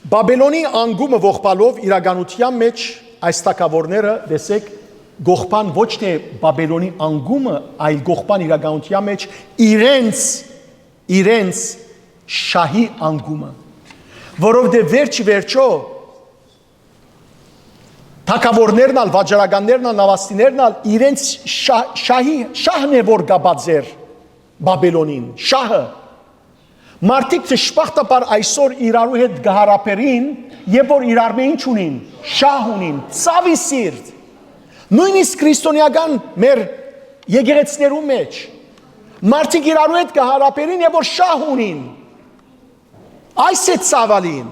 Բաբելոնի անկումը ողբալով իրականության մեջ այս թագաւորները, տեսեք, կողբան ոչ թէ Բաբելոնի անկումը, այլ կողբան իրականության մեջ իրենց, իրենց շահի անկումը, որովհետեւ վերջի վերջո թագաւորներն ալ, վաճառականներն ալ, նավաստիներն ալ իրենց շա-, շահի, շահն է որ կապած էր Բաբելոնին, շահը։ Մարդիկ դժբախտաբար այսօր իրարու հետ կը յարաբերին, երբ որ իրարմէ ինչ ունին, շահ ունին, ցաւի սիրտ։ Նոյնիսկ քրիստոնեական մեր եկեղեցիներու մեջ մարդիկ իրարու հետ կը յարաբերին, երբ որ շահ ունին։ Այս է ցաւալին։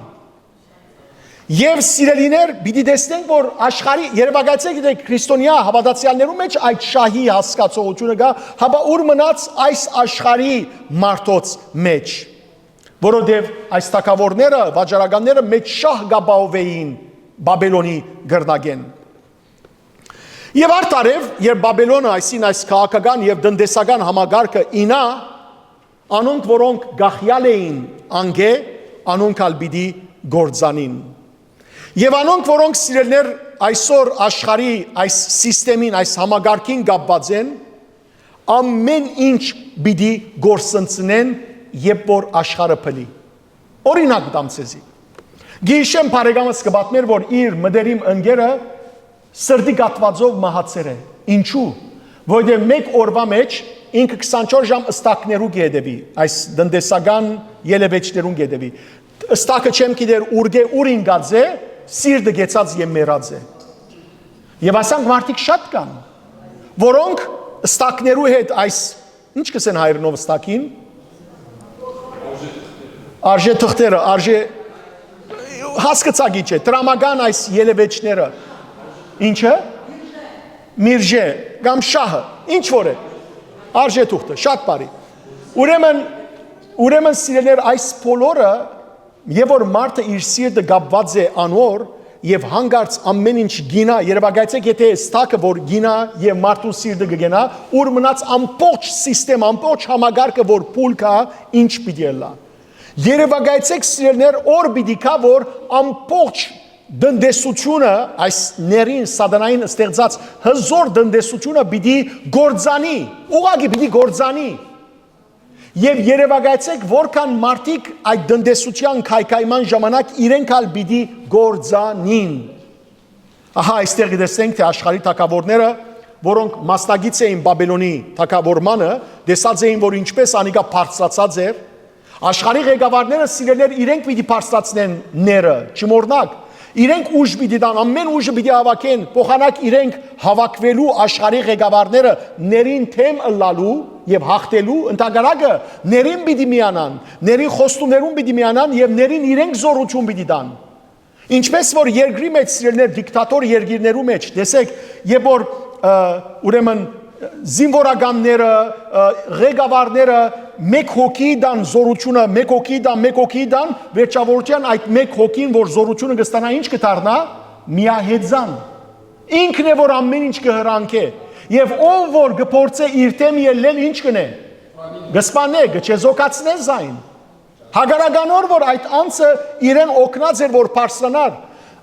Եւ, սիրելիներ, պիտի տեսնենք, որ աշխարհի, երեւակայեցեք, գիտեք, քրիստոնեայ հաւատացեալներու մեջ այդ շահի հասկացողությունը կայ, հապա ո՞ւր մնաց այս աշխարհի մարդոց մեջ, որովհետեւ այս թագաւորները, վաճառականները մեծ շահ կ'ապահովէին Բաբելոնի կրնակէն։ Եւ արդարեւ, երբ Բաբելոնը, այսինքն այս քաղաքական եւ տնտեսական համակարգը իյնայ, անոնք, որոնք կախեալ էին անկէ, անոնք ալ պիտի կործանին։ Եւ անոնք, որոնք, սիրելիներ, այսօր աշխարհի այս սիստեմին, այս համակարգին կապուած են, ամեն ինչ պիտի կորսնցնեն, երբ որ աշխարհը փլի։ Օրինակ կու տամ ձեզի։ Գիշեմ բարեկամս կը պատմէր, որ իր մտերիմ ընկերը սրտի կաթուածով մահացեր է։ Ինչու՞։ Որովհետեւ մէկ օրուայ մէջ ինքը քսանչորս ժամ ըստակներու կը հետեւի, այս տնտեսական ելեւէջներուն կը հետեւի։ Ըստակը չեմ գիտեր ուրկէ ուր ինկած է, սիրտը կեցած եւ մեռած է։ Եւ ասանք մարդիկ շատ կան, որոնք ըստակներու հետ այս, ինչ կ'ըսեն հայերէնով ըստակին, արժե թղթերը, արժե, հասկցագիչ է, դրամական այս ելևէջները, ինչը, միրժե կամ շահը, ինչ որ է, արժե թուղթը, շատ բարի։ Ուրեմն, ուրեմն սիրելիներ, այս բոլորը, եւ որ մարդը իր սիրտը կապուած է անոր, եւ հանկարծ ամեն ինչ կինա, երևակայեցեք, եթե այս թակը որ կինա եւ մարդուն սիրտը կգենա, ուր մնաց ամբողջ սիստեմ, ամբողջ համակարգը որ փուլ կայ, ինչ պիտի ըլլայ։ Երևակայեցեք, սիրելիներ, օր պիտի գայ, որ ամբողջ տնտեսությունը, այս ներին, սատանային ստեղծած հզոր տնտեսությունը պիտի գործանի, ուղղակի պիտի գործանի։ Եւ երևակայեցեք, որքան մարդիկ այդ տնտեսության քայքայման ժամանակ իրենք ալ պիտի գործանին։ Ահա այստեղ կտեսնենք, թե աշխարհի թագաւորները, որոնք մասնակից էին Բաբելոնի թագաւորմանը, տեսած էին, որ ինչպես անիկա բարձրացած էր, աշխարհի ղեկավարները, սիրելիներ, իրենք պիտի բարձրացնեն ները, չմոռնաք, իրենք ուժ պիտի տան, ամեն ուժը պիտի հավաքեն, փոխանակ իրենք հավաքուելու, աշխարհի ղեկավարները ներին դէմ ըլլալու եւ հաղթելու, ընդհակառակը ներին պիտի միանան, ներին խոստումներուն պիտի միանան եւ ներին իրենք զօրութիւն պիտի տան։ Ինչպես որ երկրի մէջ, սիրելիներ, դիկտատոր երկիրներու մէջ, տեսեք, երբ որ, ը, ուրեմն, զինվորականները, ը, ղեկավարները մէկ հոգի տան զօրութիւնը, մէկ հոգի տան, մէկ հոգի տան, վերջավորության այդ մէկ հոգին, որ զօրութիւնը կը ստանայ, ինչ կը դառնայ, միահեծան։ Ինքն է, որ ամեն ինչ կը հրանքէ։ Եւ ով որ կը փորձէ իր դէմ ելլել, ինչ կ'ընէ, կը սպանէ, կը չեզոքացնէ զայն։ Հակառակ անոր, որ այդ անձը իրեն օգնած էր, որ բարձրանար,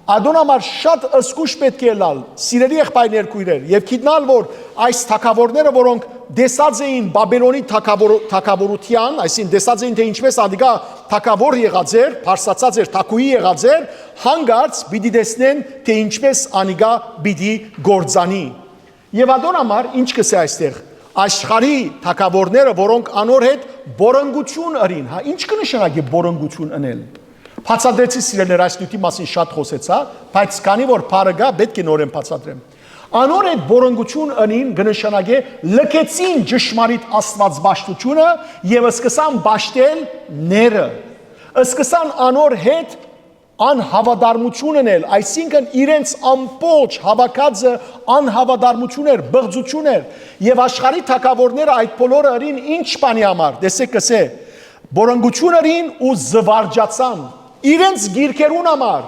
ադոն համար շատ զգուշ պէտք է ըլլալ, սիրելի եղբայրներ, քոյրեր, եւ գիտնալ, որ այս թագաւորները, որոնք տեսած էին Բաբելոնի թագաւոր-, թագաւորութեան, այսինքն տեսած էին, թե ինչպես ադիկա թագաւոր եղած էր, բարձրացած էր, թագուհի եղած էր, հանկարծ պիտի տեսնեն, թե ինչպես անիկա պիտի գործանի։ Եւ ադոր համար ինչ կ'ըսէ այստեղ, աշխարհի թագաւորները, որոնք անոր հետ բորնգութիւն ըրին, հա, ինչ կը նշանակէ բորնգութիւն ընել։ Բացատրեցի, սիրելիներ, այս նիւթի մասին շատ խօսեցայ, բայց քանի որ բառը կայ, պէտք է նորէն բացատրեմ։ Անոր հետ բորնգութիւն ընին կը նշանակէ լքեցին ճշմարիտ Աստուածպաշտութիւնը եւ սկսան պաշտել ները, սկսան անոր հետ անհաւատարմութիւն ընել, այսինքն իրենց ամբողջ հաւաքածը անհաւատարմութիւն էր, բղծութիւն էր, եւ աշխարհի թագաւորները այդ բոլորը ըրին ինչ բանի համար, տեսեք, կ'ըսէ, բորնգութիւն ըրին ու զուարճացան իրենց գիրքերուն համար,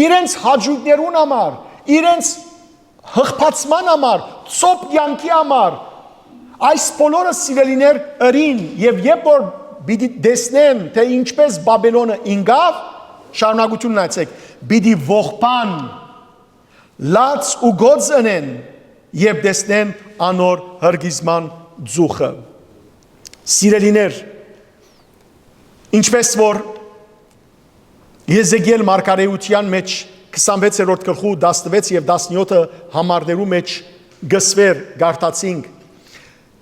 իրենց հաճոյքներուն համար, իրենց յղբացման համար, ծոփ կեանքի համար, այս բոլորը, սիրելիներ, ըրին, եւ երբ որ պիտի տեսնեն, թե ինչպես Բաբելոնը ինկաւ, շարունակութիւնն այցեք, պիտի ողբան, լաց ու գոց ընեն, երբ տեսնեն անոր հրկիզման ծուխը։ Սիրելիներ, ինչպես որ Եզեկիել մարգարէութեան մէջ քսանվեցերորդ գլխու տասնվեց եւ տասնեօթը համարներու մէջ կ'ըսուէր, կարդացինք,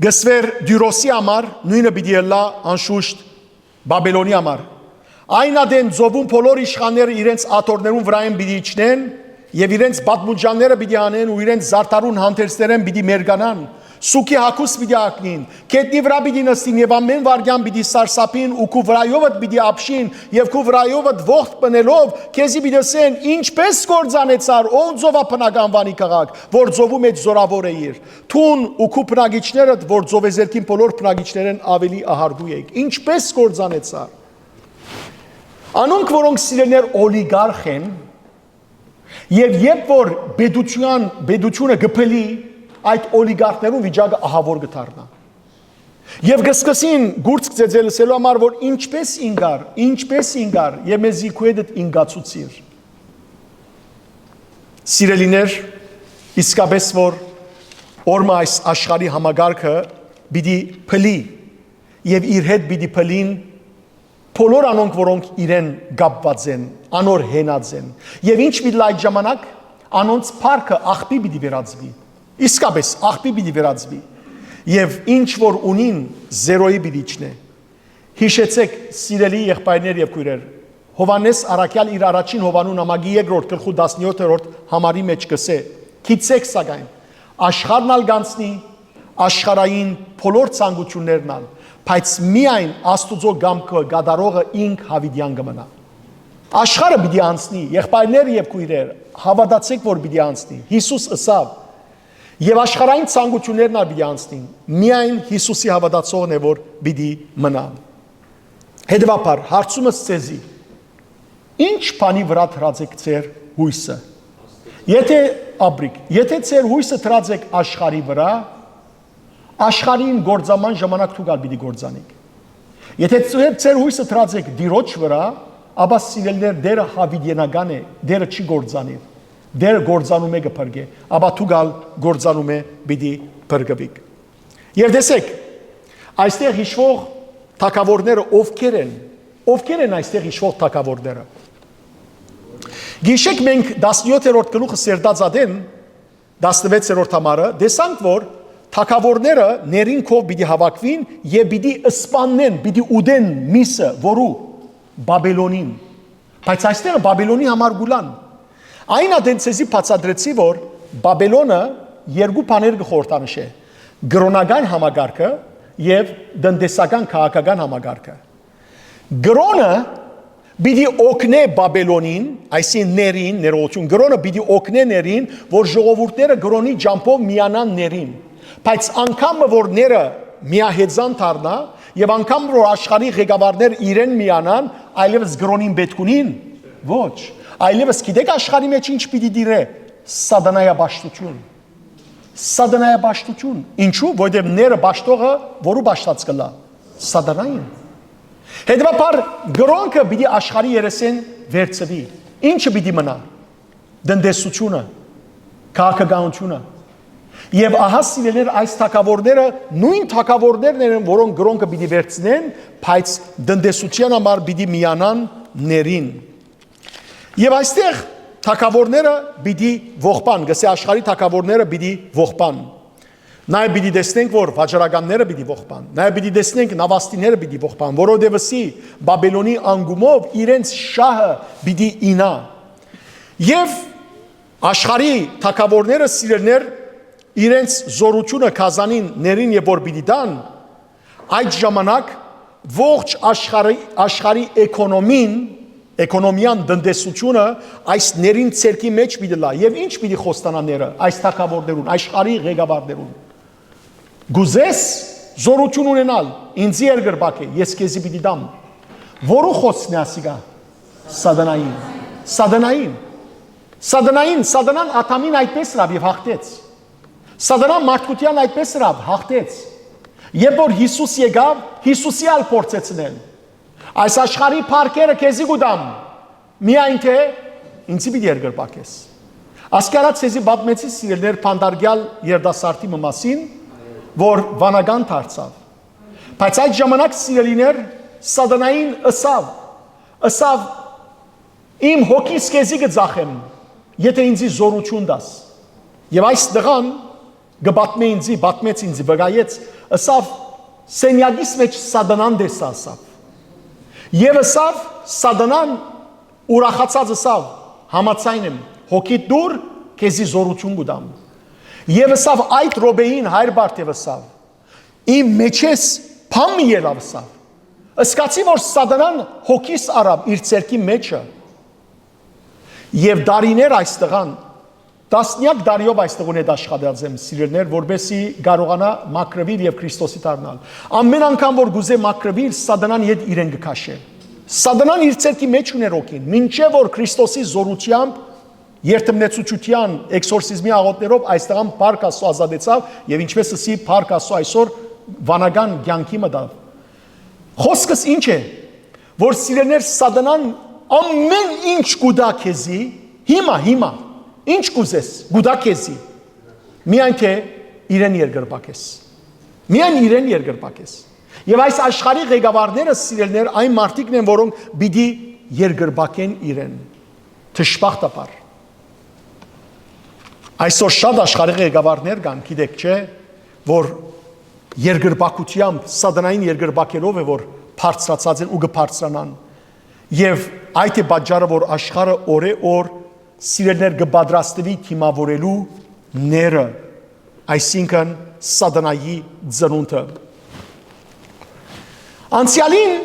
կ'ըսուէր Տիւրոսի համար, նոյնը պիտի ըլլայ անշուշտ Բաբելոնի համար։ Այն ատեն ծովուն բոլոր իշխանները իրենց աթոռներուն վրայէն պիտի իջնեն եւ իրենց պատմուջանները պիտի անեն ու իրենց զարդարուն հանդերձներէն պիտի մերկանան, սուգի հագուստ պիտի հագնին, գետնի վրայ պիտի նստին եւ ամէն վայրկեան պիտի սարսափին ու քու վրայովդ պիտի ապշին եւ քու վրայովդ ողջ մնելով քեզի պիտի ըսեն. «Ինչպե՞ս կործանեցար, ով ծովաբնակ անուանի քաղաք, որ ծովու մէջ զօրաւոր էիր, դուն ու քու բնակիչներդ, որ ծովեզերքին բոլոր բնակիչներէն աւելի ահարգու էիք, ինչպե՞ս կործանեցար»։ Անոնք, որոնք, սիրելիներ, օլիգարխ են, եւ երբ որ պետության, պետությունը կը փլի, այդ օլիգարխներուն վիճակը ահաւոր կը դառնայ։ Եւ կը սկսին կուրծք ծեծել, ըսելու համար, որ ինչպես ինկար, ինչպես ինկար, եւ մեզի քու հետդ ինկացուցիր։ Սիրելիներ, իսկապես որ օրմը այս աշխարհի համակարգը պիտի փլի, եւ իր հետ պիտի փլին բոլոր անոնք, որոնք իրեն կապուած են, անոր յենած են։ Եւ ինչ պիտի լայ ժամանակ, անոնց փառքը աղբի պիտի վերածուի։ Իսկապէս աղբի պիտի վերածուի։ Եւ ինչ որ ունին, զերոյի պիտի իջնէ։ Յիշեցէք, սիրելի եղբայրներ եւ քոյրեր, Յովհաննէս առաքեալ իր առաջին Յովհաննու նամակի երկրորդ գլխու տասնեօթերորդ համարի մէջ կ'ըսէ. «Գիտցէք սակայն, աշխարհն ալ կ'անցնի, աշխարհային բոլոր ցանկութիւններն ալ, բայց միայն Աստուծոյ կամքը կատարողը ինք յաւիտեան կը մնայ»։ Աշխարհը պիտի անցնի, եղբայրներ եւ քոյրեր, հաւատացէք, որ պիտի անցնի։ Յիսուս ըսաւ. «Եւ աշխարհային ցանկութիւններն ալ պիտի անցնին, միայն Յիսուսի հաւատացողն է, որ պիտի մնայ»։ Հետեւաբար, հարցումս ձեզի. ի՞նչ բանի վրայ դրած էք ձեր յոյսը։ Եթե, ապրիք, եթե ձեր յոյսը դրած էք աշխարհի վրայ, աշխարհին գործանման ժամանակ դուք ալ պիտի գործանիք։ Եթե ձեր, ձեր յոյսը դրած էք Տիրոջ վրայ, ապա, սիրելիներ, Տերը յաւիտենական է, Տերը չի գործանիր։ Տերը գործանումէ կը փրկէ, ապա դուք ալ գործանումէ պիտի փրկուիք։ Եւ տեսէք, այստեղ յիշուող թագաւորները ովքեր են, ովքեր են այստեղ յիշուող թագաւորները։ Գիշեք մենք տասնեօթերորդ գլուխը սերտած ատեն, տասնվեցերորդ համարը, տեսանք, որ թագաւորները ներին քով պիտի հաւաքուին եւ պիտի սպաննեն, պիտի ուտեն միսը, որու Բաբելոնին։ Բայց այստեղ Բաբելոնի համար գուլան։ Այն ատեն ձեզի բացատրեցի, որ Բաբելոնը երկու բաներ կը խորհրդանշէ. կրօնական համակարգը եւ տնտեսական քաղաքական համակարգը։ Կրօնը պիտի օգնէ Բաբելոնին, այսինքն ներին, ներողություն, կրօնը պիտի օգնէ ներին, որ ժողովուրդները կրօնի ճամբով միանան ներին։ Բայց անգամ մը որ ները միահեծան դառնայ, եւ անգամ որ աշխարհի ղեկավարներ իրեն միանան, այլեւս կրօնին պէտք ունին։ Ոչ։ Այլեւս գիտեք աշխարհի մէջ ինչ պիտի տիրէ։ Սատանայապաշտութիւն։ Սատանայապաշտութիւն։ Ինչու՞, որովհետեւ ները պաշտողը որու պաշտած կ'ըլլայ։ Սատանային։ Հետեւաբար, կրօնքը պիտի աշխարհի երեսէն վերցուի։ Ի՞նչը պիտի մնայ։ Տնտեսությունը, քաղաքականությունը։ Եւ ահա, սիրելիներ, այս թագաւորները նոյն թագաւորներն են, որոնք կրօնքը պիտի վերցնեն, բայց տնտեսութեան համար պիտի միանան ներին։ Եւ այստեղ թագաւորները պիտի ողբան, կ'ըսէ, աշխարհի թագաւորները պիտի ողբան։ Նաեւ պիտի տեսնենք, որ վաճառականները պիտի ողբան, նաեւ պիտի տեսնենք, նավաստիները պիտի ողբան, որովհետեւ, ըսի, Բաբելոնի անկումով իրենց շահը պիտի իյնայ։ Եւ աշխարհի թագաւորները, սիրելիներ, իրենց զօրութիւնը գազանին ներին եւ որ պիտի տան, այդ ժամանակ ողջ աշխարհի, աշխարհի էկոնոմին, էկոնոմիան, տնտեսությունը այս ներին ցերկի մէջ պիտի լայ։ Եւ ի՞նչ պիտի խոստանա ները այս թագաւորներուն, աշխարհի ղեկավարներուն։ Կ'ուզես զօրութիւն ունենալ, ինծի երկրպագէ, ես քեզի պիտի տամ։ Որու խոցն է ասիկա։ Սատանային։ Սատանային։ Սատանային, Սատանան Ադամին այդպես ըրաւ եւ հաղթեց։ Սատանան մարդկութեան այդպես ըրաւ, հաղթեց։ Երբ որ Յիսուս եկաւ, Յիսուսի ալ փորձեցնեն։ Այս աշխարհի փառքերը քեզի կու տամ, միայն թե ինձի պիտի երկրպագես։ Ասկի առաջ ձեզի պատմեցի, սիրելիներ, բանտարկեալ երիտասարդի մը մասին, որ վանական դարձաւ։ Բայց այդ ժամանակ, սիրելիներ, Սատանային ըսաւ, ըսաւ. «Իմ հոգիս քեզի կը ծախեմ, եթե ինձի զօրութիւն տաս»։ Եւ այս տղան կը պատմէ ինձի, պատմեց ինձի, վկայեց, ըսաւ. «Սենեակիս մէջ Սատանան տեսայ», ըսաւ։ Եւ ըսաւ, Սատանան ուրախացած ըսաւ. «Համաձայն եմ, հոգիդ տուր, քեզի զօրութիւն կու տամ»։ Եւ ըսաւ, այդ րոպեին հայր Բարթեւ ըսաւ. «Իմ մէջէս բան մը ելաւ», ըսաւ։ Ըսկացի, որ Սատանան հոգիս առաւ իր ցերկի մէջը։ Եւ տարիներ այս տղան, տասնեակ տարիով այս տղուն հետ աշխատած եմ, սիրելիներ, որպեսզի կարողանայ մաքրուիլ եւ Քրիստոսի դառնալ։ Ամեն անգամ որ կ'ուզէ մաքրուիլ, Սատանան ետ իրեն կը քաշէ։ Սատանան իր ցերկի մէջ ունէր հոգին, մինչեւ որ Քրիստոսի զօրութեամբ, երդմնեցուչութեան, էքսորսիզմի աղօթքներով այս տղան փառք Աստծո ազատեցաւ եւ, ինչպես ըսի, փառք Աստծո այսօր վանական կեանքի մտաւ։ Խոսքս ինչ է, որ, սիրելիներ, Սատանան ամեն ինչ կու տայ քեզի, հիմա, հիմա, ինչ կ'ուզես, կու տայ քեզի, միայն թե իրեն երկրպագես։ Միայն իրեն երկրպագես։ Եւ այս աշխարհի ղեկավարները, սիրելիներ, այն մարդիկն են, որոնք պիտի երկրպագեն իրեն։ Դժբախտաբար։ Այսօր շատ աշխարհի ղեկավարներ կան, գիտեք չէ, որ երկրպագությամբ, սատանային երկրպագերով է, որ բարձրացած են ու կը բարձրանան։ Եւ այդ է պատճառը, որ աշխարհը օրէ օր, սիրելիներ, կը պատրաստուի դիմաւորելու ները, այսինքն՝ սատանայի ծնունդը։ Անցեալին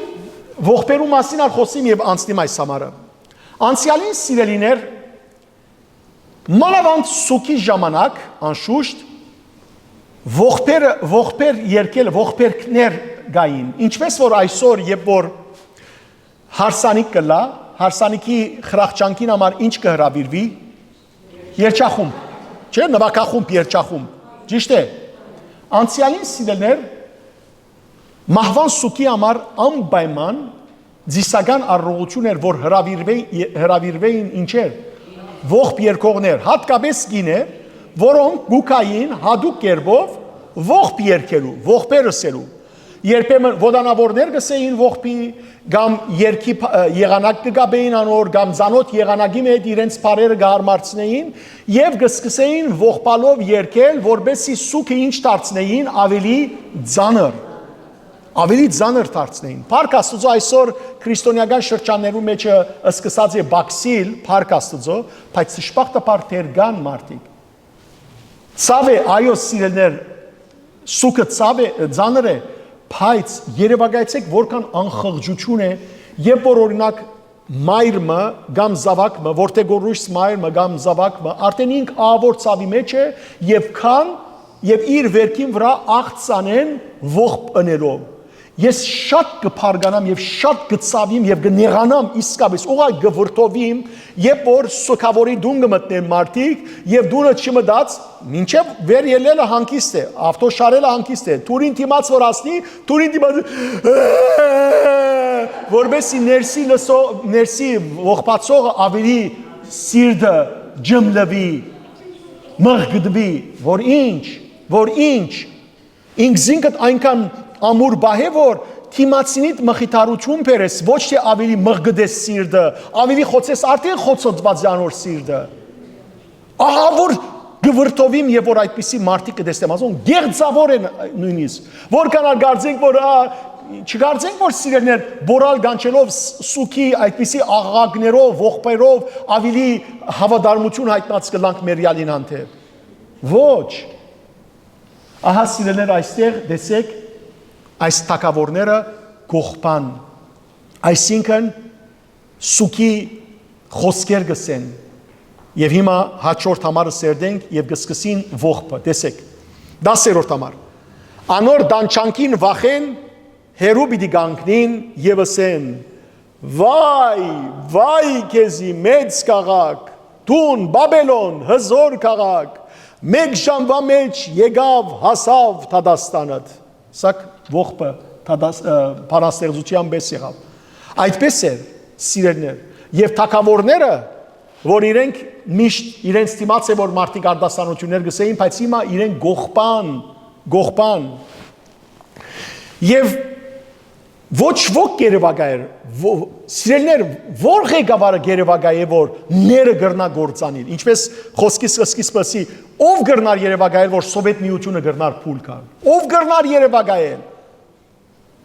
ողբերու մասին ալ խօսիմ եւ անցնիմ այս համարը։ Անցեալին, սիրելիներ, մանաւանդ սուգի ժամանակ, անշուշտ, ողբերը, ողբեր երկել, ողբերգներ կային։ Ինչպես որ այսօր, երբ որ հարսանիք կ'ըլլայ, հարսանիքի խրախճանքին համար ինչ կը հրաւիրուի։ Երջախումբ, չէ՞, նուագախումբ, երջախումբ, ճիշդ է։ Անցեալին, սիրելիներ, մահուան սուգի համար անպայման ծիսական արարողություն էր, որ հրաւիրվէ-, հրաւիրուէին ինչեր, ողբ երկողներ, հատկապես կիներ, որոնք կու գային հատուկ կերպով ողբ երկելու, ողբեր ըսելու։ Երբեմն ոտանաւորներ կ'ըսէին ողբի, կամ երկի փ-, ը, եղանակ կը կապէին անոր, կամ ծանօթ եղանակի մէջ իրենց բառերը կը հարմարցնէին եւ կը սկսէին ողբալով երկել, որպեսզի սուգը ինչ դարձնէին, ավելի ծանր, ավելի ծանր դարձնէին։ Փառք Աստուծոյ, այսօր քրիստոնեական շրջաններու մէջը սկսած է բացիլ, փառք Աստուծոյ, բայց դժբախտաբար դեռ կան մարդիկ։ Ցաւ է, այո, սիրելիներ, սուգը ցաւ է, ծանր է, բայց երեւակայեցէք, որքան անխղճութիւն է, երբ որ, օրինակ, մայր մը կամ զաւակ մը, որդեգորուշս մայր մը կամ զաւակ մը, արդեն ինք ահաւոր ցաւի մէջ է եւ քան, եւ իր վերքին վրայ աղցանեն ողբ ընելով։ Ես շատ կը փառկանամ եւ շատ կը ցաւիմ եւ կը նեղանամ իսկապես, ուղղակի կը վրդովիմ, երբ որ սուգաւորի տուն կը մտնեն մարդիկ եւ տունը չմտած, մինչեւ վեր ելելը հանգիստ է, ավտո շարելը հանգիստ է, դուռին դիմաց որ հասնի, դուռին դիմաց, որպեսզի ներսի լսող, ներսի ողբացողը ավելի սիրտը ջմլուի, մղկդուի, որ ինչ, որ ինչ, ինքզինքդ այնքան ամուր պահ է, որ դիմացինիդ մխիթարութիւն բերես, ոչ թէ ավելի մղկտես սիրտը, ավելի խոցես, արդեն խոցոտուած է անոր սիրտը։ Ահա որ կը վրդովիմ, երբ որ այդպիսի մարդիկ կը տեսնեմ, ասում, գեղձաւոր են նոյնիսկ։ Որքան ալ կարծենք, որ, ա, չկարծենք, որ սիրելիներ, բորալ գանչելով ս-, սուգի այդպիսի աղաղակներով, ողբերով ավելի հաւատարմութիւն յայտնած կ'ըլլանք մերեալին հանդէպ։ Ոչ։ Ահա, սիրելիներ, այստեղ տեսեք, այս թագաւորները կողբան, այսինքն՝ սուգի խօսքեր կ'ըսեն, եւ հիմա հաջորդ համարը սերտենք եւ կը սկսին ողբը։ Տեսեք, տասերորդ համար։ Անոր տանջանքին վախէն հեռու պիտի կանգնին եւ ըսեն. «Վայ, վայ քեզի, մեծ քաղաք, դուն, Բաբելոն, հզոր քաղաք, մէկ ժամուա մէջ եկաւ, հասաւ դատաստանդ»։ Սա ողբը դատաս-, ը, բանաստեղծութեան պէս եղաւ։ Այդպէս էր, սիրելիներ, եւ թագաւորները, որ իրենք միշտ իրենց դիմաց է, որ մարդիկ արտասանություններ կ'ըսէին, բայց հիմա իրենք կողբան, կողբան։ Եւ ոչ ոք գերեվակայ էր, ո-, սիրելիներ, ո-, ո՞ր ղեկավարը գերեվակայ է, որ ները կրնայ գործանիլ։ Ինչպես խօսքիս սկիզբը ասի, ո՞վ կրնար երեւակայել, որ Սովետ Միութիւնը կրնար փուլ գալ։ Ո՞վ կրնար երեւակայել։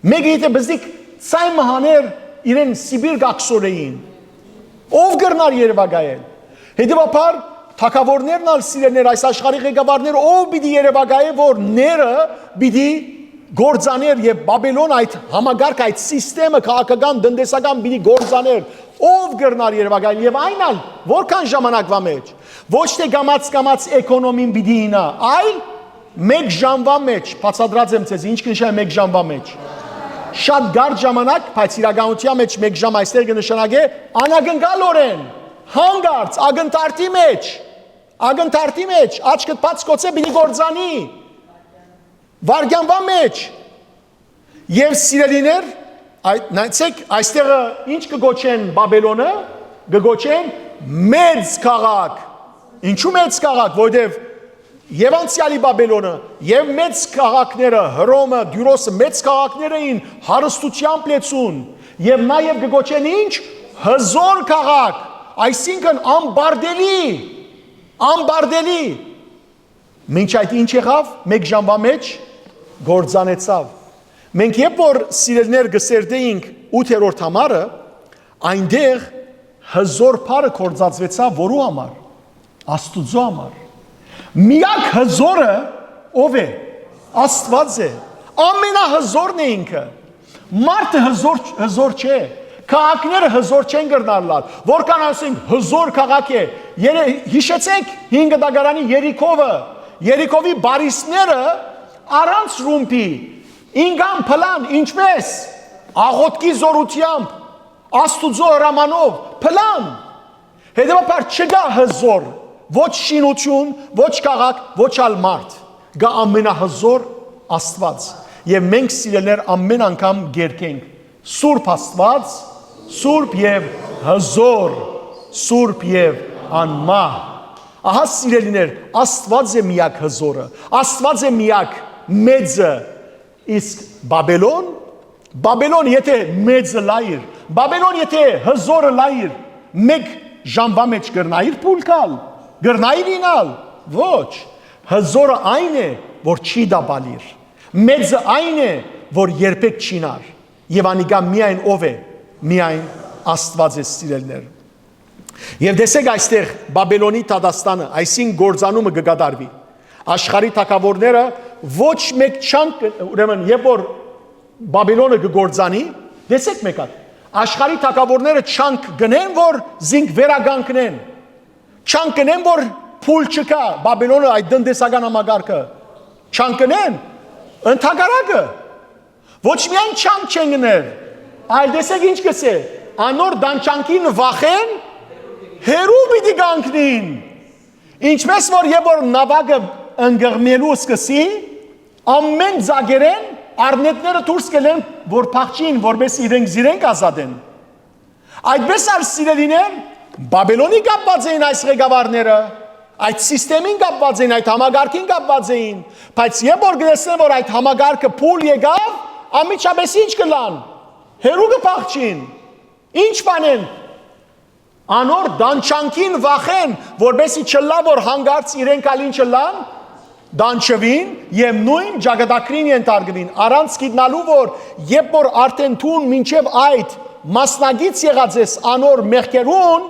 Մեկը եթէ բզիկ ցայ մը հաներ, իրեն Սիբիր կ'ակսորէին։ Ո՞վ կրնար երեւակայել։ Հետեւաբար, թագաւորներն ալ, սիրելիներ, այս աշխարհի ղեկավարները, ո՞վ պիտի երեւակայէ, որ ները պիտի գործանէր եւ Բաբելոն այդ համակարգ, այդ սիստեմը քաղաքական, տնտեսական պիտի գործանէր, ո՞վ կրնար երեւակայել։ Եւ այն ալ, որքան ժամանակվա մէջ, ոչ թէ կամաց-կամաց էկոնոմին պիտի իյնայ, այլ մէկ ժամվա մէջ, բացատրած եմ ձեզ, ինչ կը նշանակէ մէկ ժամվա մէջ։ Շատ կարճ ժամանակ, բայց իրականության մէջ մէկ ժամ այստեղ կը նշանակէ անակնկալօրէն, հանկարծ, ակնթարթի մէջ, ակնթարթի մէջ, աչքդ բաց գոցէ պիտի գործանի, վայրկեանվա մէջ։ Եւ, սիրելիներ, այ-, նայեցեք, այստեղը ինչ կը գոչեն Բաբելոնը, կը գոչեն մեծ քաղաք։ Ինչու՞ մեծ քաղաք, որովհետեւ Եւ անցեալի Բաբելոնը, եւ մեծ քաղաքները, Հռոմը, Տիւրոսը, մեծ քաղաքները էին հարստութեամբ լեցուն, եւ նաեւ կը կոչեն ինչ, հզոր քաղաք, այսինքն՝ անբարդելի, անբարդելի։ Մինչ այդ ինչ եղաւ, մէկ ժամվա մեջ կործանեցաւ։ Մենք երբ որ, սիրելիներ, կը սերտէինք ութերորդ համարը, այնտեղ հզոր բառը կործածուեցաւ որու համար։ Աստուծոյ համար։ Միակ հզորը ո՞վ է։ Աստուած է։ Ամենահզորն է ինքը։ Մարդը հզոր, հզոր չէ։ Քաղաքները հզոր չեն կրնար լալ։ Որքան ասենք հզոր քաղաք է։ Երե-, հիշեցեք հինգ դագարանի Երիքովը։ Երիքովի բարիսները առանց ռումբի, ինքան փլան, ինչպես, աղոթքի զորութեամբ, Աստուծոյ հրամանով, փլան։ Հետեւաբար չկա հզոր, ոչ շինություն, ոչ քաղաք, ոչ ալ մարդ։ Կա ամենահզոր Աստուած։ Եւ մենք, սիրելիներ, ամեն անգամ կերկենք. Սուրբ Աստուած, սուրբ եւ հզոր, սուրբ եւ անմահ։ Ահա, սիրելիներ, Աստուած է միակ հզորը, Աստուած է միակ մեծը, իսկ Բաբելոն, Բաբելոն եթե մեծը լայր, Բաբելոն եթե հզորը լայր, մէկ ժամվա մեջ կրնայիր փուլ գալ, կրնայիր իյնալ, ոչ, հզորը այն է, որ չի տապալիր, մեծը այն է, որ երբեք չի նար, եւ անիկա միայն ով է, միայն Աստուած է, սիրելիներ։ Եւ տեսեք այստեղ Բաբելոնի դատաստանը, այսինքն կործանումը կը կատարուի։ Աշխարհի թագաւորները ոչ մէկ չանք, ուրեմն երբ որ Բաբելոնը կը կործանի, տեսեք մէկ հատ, աշխարհի թագաւորները չանք կ'ընեն որ զինք վերականգնեն, չանք կ'ընեն որ փուլ չկայ, Բաբելոնը այդ տնտեսական համակարգը չանք կ'ընեն, ընդհակառակը, ոչ միայն չանք չեն կ'ըներ, այլ տեսեք ինչ կ'ըսէ, անոր տանջանքին վախէն հեռու պիտի կանգնին։ Ինչպես որ երբ որ նաւակը ընկղմելու սկսի, ամեն ձագերէն առնետները դուրս կ'ելեն, որ փախչին, որպեսզի իրենք զիրենք ազատեն։ Այդպես ալ, սիրելիներ, Բաբելոնի կապուած էին այս ղեկավարները, այդ սիստեմին կապուած էին, այդ համակարգին կապուած էին, բայց երբ որ կ'տեսնեն որ այդ համակարգը փուլ եկաւ, անմիջապէս ինչ կ'ըլլան, հեռու կը փախչին։ Ի՞նչ բանեն։ Անոր տանջանքին վախէն, որպեսզի չըլլայ որ յանկարծ իրենք ալ ինչ ըլլան, տանջուին եւ նոյն ճակատագրին ենթարկուին, առանց գիտնալու որ երբ որ արդէն դուն մինչեւ այդ մասնակից եղած ես անոր մեղքերուն,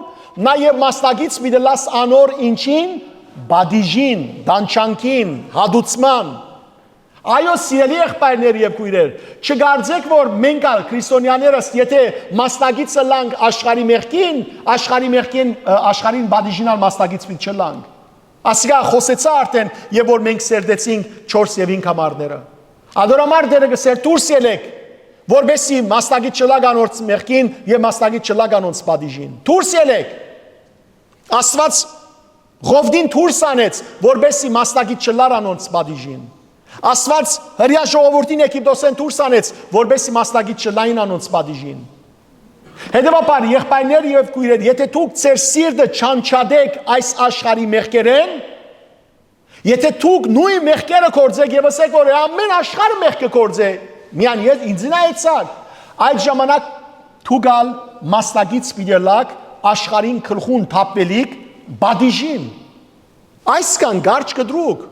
նաեւ մասնակից պիտի ըլլաս անոր ինչին, պատիժին, տանջանքին, հատուցման։ Այո, սիրելի եղբայրներ եւ քոյրեր, չկարծէք որ մենք ալ քրիստոնյաներս, եթե մասնակից ըլլանք աշխարհի մեղքին, աշխարհի մեղքին, ը, աշխարհին պատիժին ալ մասնակից պիտի չըլլանք։ Ասիկա խօսեցայ արդէն, երբ որ մենք սերտեցինք չորս եւ հինգ համարները։ Ադոր համար Տէրը կ'ըսէր. «Դուրս ելէք, որպեսզի մասնակից չըլլաք անոնց մեղքին եւ մասնակից չըլլաք անոնց պատիժին։ Դուրս ելէք»։ Աստուած Ղովտին դուրս անեց, որպեսզի մասնակից չըլլար անոնց պատիժին։ Աստուած հրեայ ժողովուրդին Եգիպտոսէն դուրս անեց, որպեսզի մասնակից չըլլային անոնց պատիժին։ Հետեւաբար, եղբայրներ եւ քոյրեր, եթե դուք ձեր սիրտը չանջատէք այս աշխարհի մեղքերէն, եթե դուք նոյն մեղքերը գործէք եւ ըսէք որ ամէն աշխարհը մեղքը գործէ, միայն ես ինձի նայեցաք, այդ ժամանակ դուք ալ մասնակից պիտի ըլլաք աշխարհին գլխուն թափուելիք պատիժին։ Այսքան կարճ կտրուկ։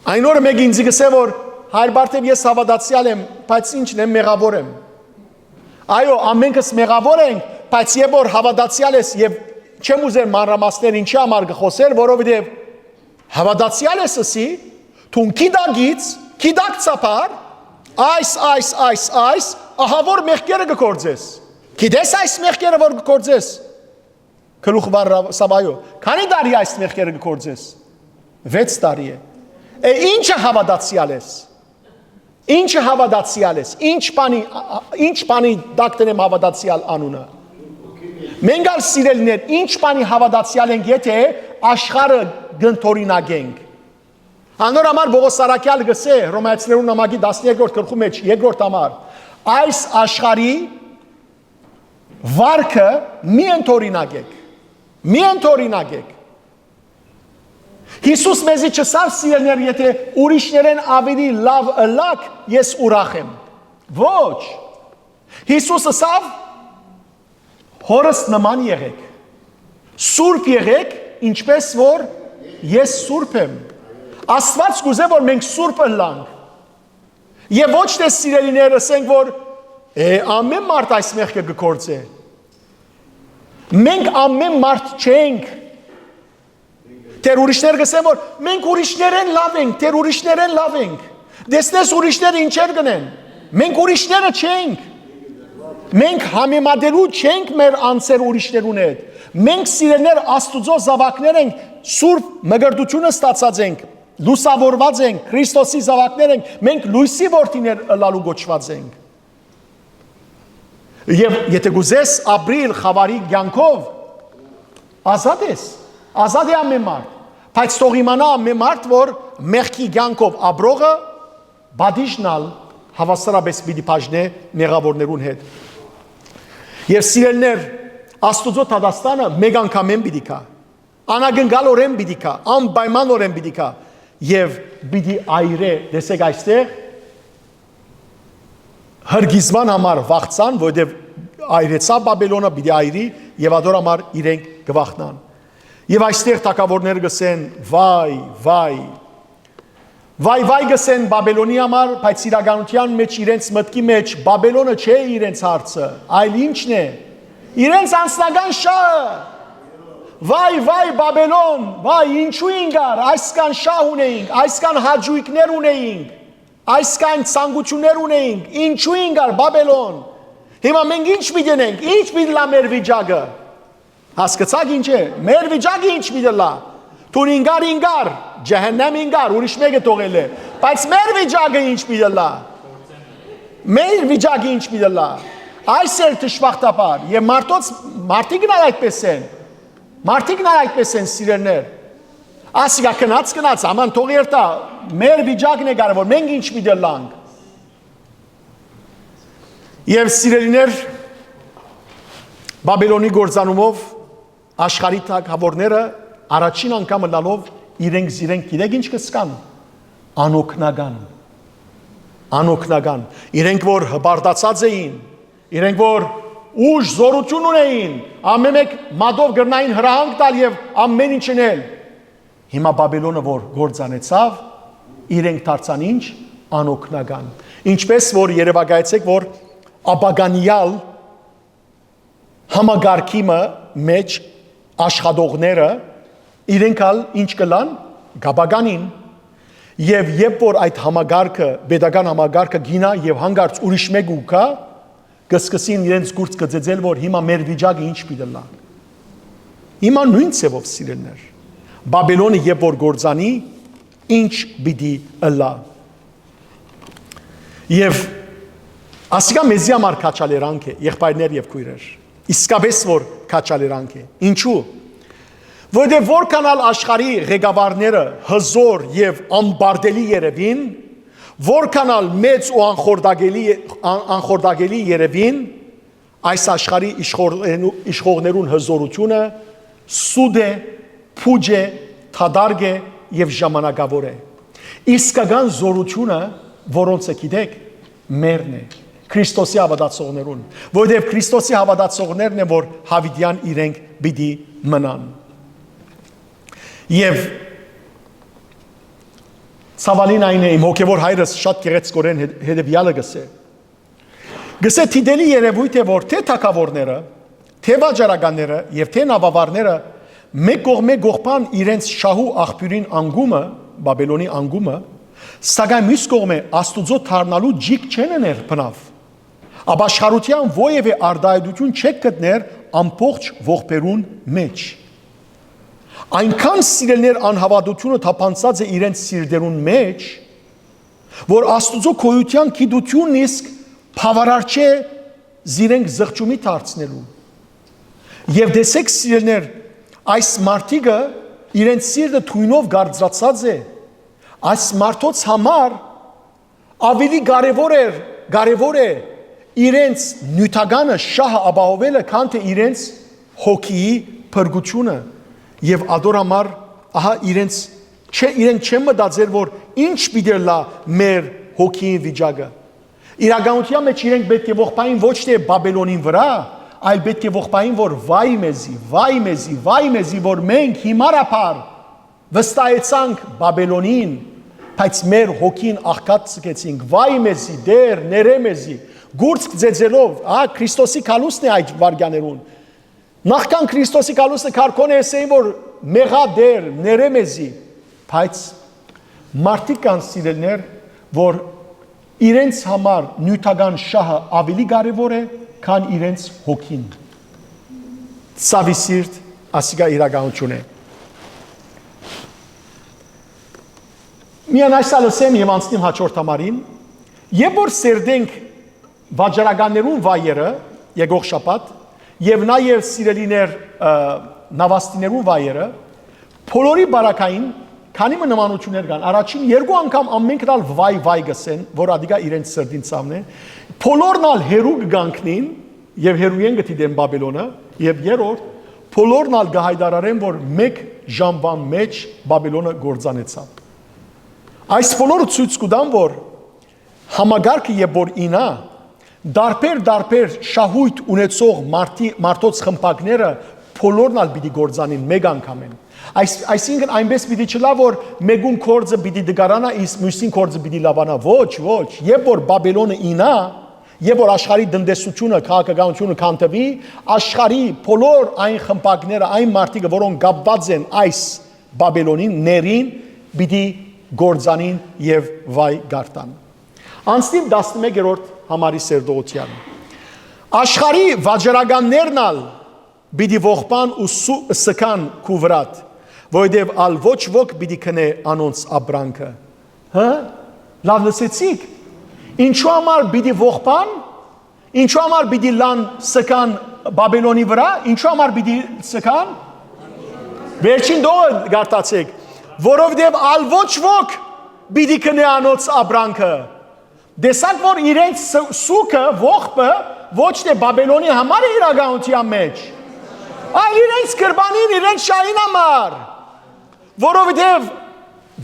Այն օրը մէկը ինձի կ'ըսէ որ, «Հայր Բարթեւ, ես հաւատացեալ եմ, բայց ի՞նչն եմ, մեղաւոր եմ»։ Այո, ամենքս մեղաւոր ենք, բայց երբ որ հաւատացեալ ես, եւ չեմ ուզեր մանրամասներ ինչի համար կը խօսեր, որովհետեւ հաւատացեալ ես, ըսի, դուն գիտակից, գիտակցաբար, այս, այս, այս, այս, ահա որ մեղքերը կը գործես։ Գիտես այս մեղքերը որ կը գործես։ Գլուխ վառ սավայո։ Քանի՞ տարի այս մեղքերը կը գործես։ Վեց տարի է։ Է, ի՞նչը հաւատացեալ ես։ Ի՞նչը հաւատացեալ ես։ Ի՞նչ բանի, ա, ա, ի՞նչ բանի տակ դնեմ հաւատացեալ անունը։ Մենք ալ, սիրելիներ, ի՞նչ բանի հաւատացեալ ենք, եթե աշխարհը կ'ընդօրինակենք։ Անոր համար Պողոս Սարակեալ կ'ըսէ Հռոմայեցիներուն նամակի տասներկրորդ գլխու մեջ, երկրորդ համար. «Այս աշխարհի վարքը մի ընդօրինակեք, մի ընդօրինակեք»։ Յիսուս մեզի չըսաւ, սիրելիներ, եթե ուրիշներէն աւելի լաւ ըլլաք, ես ուրախ եմ։ Ոչ։ Յիսուս ըսաւ, հորս նման եղեք։ Սուրբ եղեք, ինչպես որ ես սուրբ եմ։ Աստված կուզէ, որ մենք սուրբ ըլլանք։ Եւ ոչ թէ, սիրելիներ, ըսենք, որ «Է, ամեն մարդ այս մեղքը կը գործէ»։ Մենք ամեն մարդ չենք։ Դեռ ուրիշներ կ'ըսեն, որ մենք ուրիշներէն լաւ ենք, դեռ ուրիշներէն լաւ ենք։ Տեսնես, ուրիշները ինչեր կ'ընեն։ Մենք ուրիշները չենք։ Մենք համեմատելու չենք մեր անձերը ուրիշներուն հետ։ Մենք, սիրելիներ, Աստուծոյ զաւակներ ենք, սուրբ մկրտութիւնը ստացած ենք, լուսաւորուած ենք, Քրիստոսի զաւակներ ենք, մենք լոյսի որդիներ ըլլալու կոչուած ենք։ Եւ եթե կ'ուզես ապրիլ խաւարի կեանքով, ազատ ես, ազատ է ամեն մարդ, բայց թող իմանայ ամեն մարդ, որ մեղքի կեանքով ապրողը պատիժն ալ հաւասարապէս պիտի բաժնէ մեղաւորներուն հետ։ Եւ, սիրելիներ, Աստուծոյ դատաստանը մէկ անգամէն պիտի գայ, անակնկալօրէն պիտի գայ, անպայմանօրէն պիտի գայ եւ պիտի այրէ, տեսեք, այստեղ հրկիզման համար վախցան, որովհետեւ այրեցաւ Բաբելոնը, պիտի այրի, եւ ատոր համար իրենք կը վախնան։ Եւ այստեղ թագաւորները կ'ըսեն. «Վայ, վայ»։ Վայ, վայ կ'ըսեն Բաբելոնի համար, բայց իրականութեան մէջ, իրենց մտքի մէջ Բաբելոնը չէ իրենց հարցը, այլ ի՞նչն է։ Իրենց անձնական շահը։ Վայ, վայ, Բաբելոն, վայ, ինչու ինկար, այսքան շահ ունեինք, այսքան հաճոյքներ ունեինք, այսքան ցանկություններ ունեինք, ինչու ինկար, Բաբելոն։ Հիմա մենք ի՞նչ պիտի ընենք, ի՞նչ պիտի լա մեր վիճակը։ Հասկացաք ի՞նչ է, մեր վիճակը ի՞նչ պիտի լա։ Դուն ինկար, ինկար, ջահեննեմ ինկար, ուրիշ մէկը թողել է, բայց մեր վիճակը ի՞նչ պիտի լա։ Մեր վիճակը ի՞նչ պիտի լա։ Այս էր դժբախտաբար, եւ մարդոց, մարդիկն ալ այդպես են, մարդիկն ալ այդպես են, սիրելիներ։ Ասիկա գնաց, գնաց, աման թող երթայ, մեր վիճակն է կարեւոր, մենք ի՞նչ պիտի լանք։ Եւ, սիրելիներ, Բաբելոնի կործանումով աշխարհի թագաւորները առաջին անգամ ըլլալով իրենք զիրենք, գիտեք ի՞նչ կ'ըսկան։ Անօգնական։ Անօգնական։ Իրենք որ հպարտացած էին, իրենք որ ուժ, զօրութիւն ունեին, ամէն մէկ մատով կրնային հրահանգ տալ եւ ամէն ինչ ընել։ Հիմա Բաբելոնը որ կործանեցաւ, իրենք դարձան ի՞նչ, անօգնական։ Ինչպես որ երեւակայեցէք, որ ապագանեալ համակարգի մը մէջ աշխատողները իրենք ալ ի՞նչ կ'ըլլան, կ'ապագանին։ Եւ երբ որ այդ համակարգը, պետական համակարգը գինայ եւ հանկարծ ուրիշ մէկը գայ, կը սկսին իրենց կուրծքը ծեծել, որ հիմա մեր վիճակը ի՞նչ պիտի ըլլայ։ Հիմա նոյն ձեւով, սիրելիներ, Բաբելոնը երբ որ կործանի, ի՞նչ պիտի ըլլայ։ Եւ ասիկա մեզի համար քաջալերանք է, եղբայրներ եւ քոյրեր, իսկապէս որ քաջալերանք է։ Ինչու՞։ Որովհետեւ որքան ալ աշխարհի ղեկավարները հզօր եւ անպարտելի երեւին, որքան ալ մեծ ու անխորտակելի, ան-, անխորտակելի երեւին, այս աշխարհի իշխողներու-, իշխողներուն հզօրութիւնը սուտ է, փուճ է, դատարկ է եւ ժամանակաւոր է։ Իսկական զօրութիւնը, որոնցը գիտեք, մերն է, Քրիստոսի հաւատացողներուն, որովհետեւ Քրիստոսի հաւատացողներն են, որ յաւիտեան իրենք պիտի մնան։ Եւ ցաւալին այն է, իմ հոգեւոր հայրս շատ գեղեցկօրէն հետ-, հետեւեալը կ'ըսէ. կ'ըսէ, դիտելի երեւոյթ է, որ թէ թագաւորները, թէ վաճառականները եւ թէ նաւավարները մէկ կողմէ կողբան իրենց շահու աղբիւրին անկումը, Բաբելոնի անկումը, սակայն միւս կողմէ Աստուծոյ դառնալու ջիկ չեն ըներ բնաւ։ Ապաշխարութեան որեւէ արտայայտութիւն չեք գտներ ամբողջ ողբերուն մէջ։ Այնքան, սիրելիներ, անհաւատութիւնը թափանցած է իրենց սիրտերուն մէջ, որ Աստուծոյ գոյութեան գիտութիւնն իսկ բաւարար չէ զիրենք զղջումի դարձնելու։ Եւ տեսեք, սիրելիներ, այս մարդիկը իրենց սիրտը թոյնով կարծրացած է։ Այս մարդոց համար աւելի կարեւոր էր, կարեւոր է իրենց նիւթականը, շահը ապահովելը, քան թէ իրենց հոգիի փրկութիւնը։ Եւ ատոր համար, ահա, իրենց Չէ, իրենք չեն մտածեր, որ ինչ պիտի ըլլայ մեր հոգիին վիճակը։ Իրականութեան մէջ իրենք պէտք է ողբային ոչ թէ Բաբելոնին վրայ, այլ պէտք է ողբային, որ վայ մեզի, վայ մեզի, վայ մեզի, որ մենք հիմարաբար վստահեցանք Բաբելոնին, բայց մեր հոգին աղքատ ձգեցինք, վայ մեզի, Տէր, ներէ մեզի, գուրծ ձեզելով, ա, Քրիստոսի գալուստն է այդ վայրկեաններուն։ Նախքան Քրիստոսի գալուստը քարքոնը ըսէին, որ մեղա Տէր, ներէ մեզի, բայց մարդիկ կան, սիրելիներ, որ իրենց համար նիւթական շահը աւելի կարեւոր է, քան իրենց հոգին։ Ցաւի սիրտ, ասիկա իրականություն է։ Միան այս ալ ըսեմ եւ անցնիմ հաջորդ համարին, երբ որ սերտենք վաճառականներուն վայերը, եկող շաբաթ, եւ նաեւ սիրելիներ, ը, նավաստիներուն վայերը, բոլորի բարակային քանի մը նմանություններ կան։ Առաջին երկու անգամ ամենքն ալ վայ, վայ կ'ըսեն, որ ադիկա իրենց սրտին ցաւն է։ Բոլորն ալ հեռու կը կանգնին եւ հեռուէն կը դիտեն Բաբելոնը, եւ երրորդ, բոլորն ալ կը հայտարարեն, որ մէկ ժամուան մէջ Բաբելոնը կործանեցաւ։ Այս բոլորը ցոյց կու տան, որ համակարգը երբ որ ինա, տարբեր-տարբեր շահոյթ ունեցող մարդի, մարդոց խմբակները բոլորն ալ պիտի կործանին մէկ անգամէն։ Այս, այսինքն այնպես պիտի չլա, որ մէկուն գործը պիտի դգարանայ, իսկ միւսին գործը պիտի լաւանայ։ Ոչ, ոչ, երբ որ Բաբելոնը ինա, երբ որ աշխարհի տնտեսությունը, քաղաքականությունը քանդուի, աշխարհի բոլոր այն խմբակները, այն մարդիկը, որոնք կապուած են այս Բաբելոնին, ներին, պիտի կործանին եւ վայ կ'առթան։ Անցնիմ տասնմեկերորդ համարի սերտողութեան։ Աշխարհի վաճառականներն ալ պիտի ողբան ու սու-, սքան քու վրադ, որովհետեւ ալ ոչ ոք պիտի քնէ անոնց ապրանքը։ Հա՞, լաւ լսեցիք։ Ինչու համար պիտի ողբան, ինչու համար պիտի լան սքան Բաբելոնի վրայ, ինչու համար պիտի սքան։ Վերջին դողը գարտացեք, որովհետեւ ալ ոչ ոք պիտի քնէ անոնց ապրանքը։ Տեսաք, որ իրենց ս-, սուքը, ողբը, ոչ թէ Բաբելոնի համար է իրականութեան մէջ, այլ իրենց գրպանին, իրենց շահին համար, որովհետեւ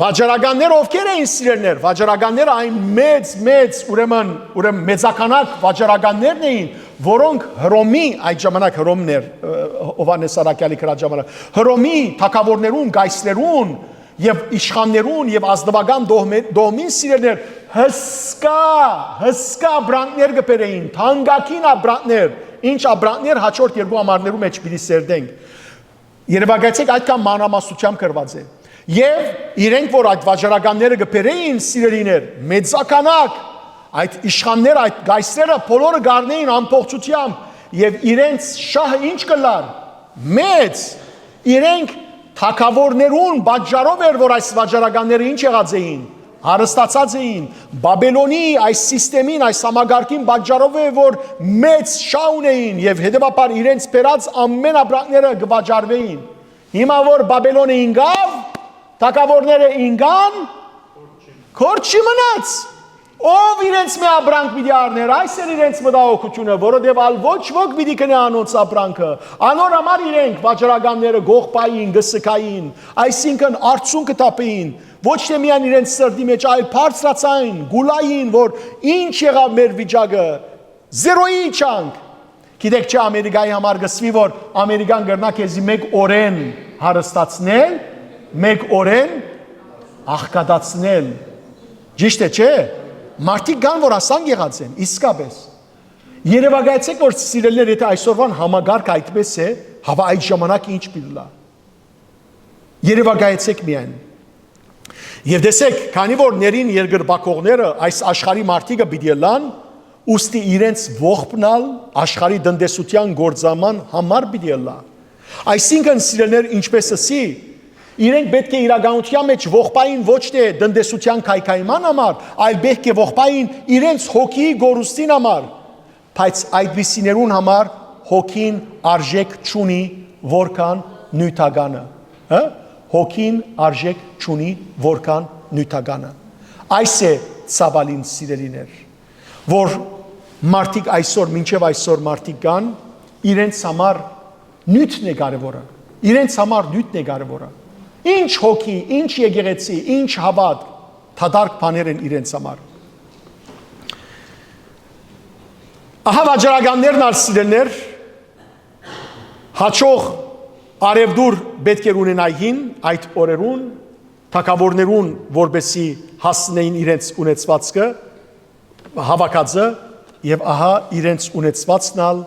վաճառականները ովքեր էին, սիրելիներ, վաճառականները այն մեծ, մեծ, ուրեմն, ուրեմն մեծականակ վաճառականներն էին, որոնք Հռոմի, այդ ժամանակ Հռոմն էր, ը, Յովհաննէս Առաքեալի գրած ժամանակ, Հռոմի թագաւորներուն, կայսրերուն եւ իշխաններուն եւ ազնուական դոհմե-, դոհմին, սիրելիներ, հսկայ, հսկայ ապրանքներ կը բերէին, թանկագին ապրանքներ, ինչ ապրանքներ հաջորդ երկու ամառներու մէջ պիտի սերտենք։ Երեւակայեցեք, այդքան մանրամասնությամբ գրուած է։ Եւ իրենք, որ այդ վաճառականները կը բերէին, սիրելիներ, մեծականակ, այդ իշխանները, այդ կայսրերը, բոլորը կ'առնէին ամբողջությամբ, եւ իրենց շահը ինչ կ'ըլլար, մեծ, իրենք թագաւորներուն պատճառով էր, որ այս վաճառականները ինչ եղած էին, հարստացած էին, Բաբելոնի այս սիստեմին, այս համակարգին պատճառով է, որ մեծ շահ ունէին եւ հետեւաբար իրենց բերած ամէն ապրանքները կը վաճառուէին։ Հիմա որ Բաբելոնը ինկաւ, թագաւորները ինկան, կոր չի մնաց։ Ո՞վ իրենց մէ ապրանք պիտի առներ, այս էր իրենց մտահոգութիւնը, որովհետեւ ալ ոչ ոք պիտի գնէ անոնց ապրանքը։ Անոր համար իրենք վաճառականները կ'ողբային, կը սգային, այսինքն արցունքը թափեին, ոչ թէ միայն իրենց սրտի մէջ, այլ բարձրացային, կ'ուլային, որ ինչ եղաւ մեր վիճակը, զերոյի իջանք։ Գիտեք չէ, Ամերիկայի համար կ'ըսուի, որ Ամերիկան կրնայ քեզի մէկ օրէն հարստացնել, մէկ օրէն աղքատացնել։ Ճիշդ է, չէ՞։ Մարդիկ կան, որ ասանկ եղած են, իսկապես։ Երեւակայեցեք, որ, սիրելիներ, եթե այսօրվան համակարգ այդպես է, հապա այդ ժամանակ ինչ պիտի լա։ Երեւակայեցեք միայն։ Եւ տեսեք, քանի որ ներին երկրպագողները այս աշխարհի մարդիկը պիտի ըլլան, ուստի իրենց ողբն ալ աշխարհի տնտեսութեան գործաման համար պիտի ըլլայ։ Այսինքն, սիրելիներ, ինչպես ըսի, իրենք պէտք է իրականութեան մէջ ողբային ոչ թէ տնտեսութեան քայքայման համար, այլ պէտք է ողբային իրենց հոգիի կորուստին համար, բայց այդպիսիներուն համար հոգին արժեք չունի, որքան նիւթականը, հա՞, հոգին արժեք չունի, որքան նիւթականը։ Այս է ցաւալին, սիրելիներ, որ մարդիկ այսօր, մինչեւ այսօր մարդիկ կան, իրենց համար նիւթն է կարեւորը, իրենց համար նիւթն է կարեւորը։ Ինչ հոգի, ինչ եկեղեցի, ինչ հաւատք, դատարկ բաներ են իրենց համար։ Ահա վաճառականներն ալ, սիրելիներ, հաճող արեւտուր պէտք էր ունենային այդ օրերուն, թագաւորներուն, որպեսզի հասցնեին իրենց ունեցուածքը, հաւաքածը, եւ ահա իրենց ունեցուածն ալ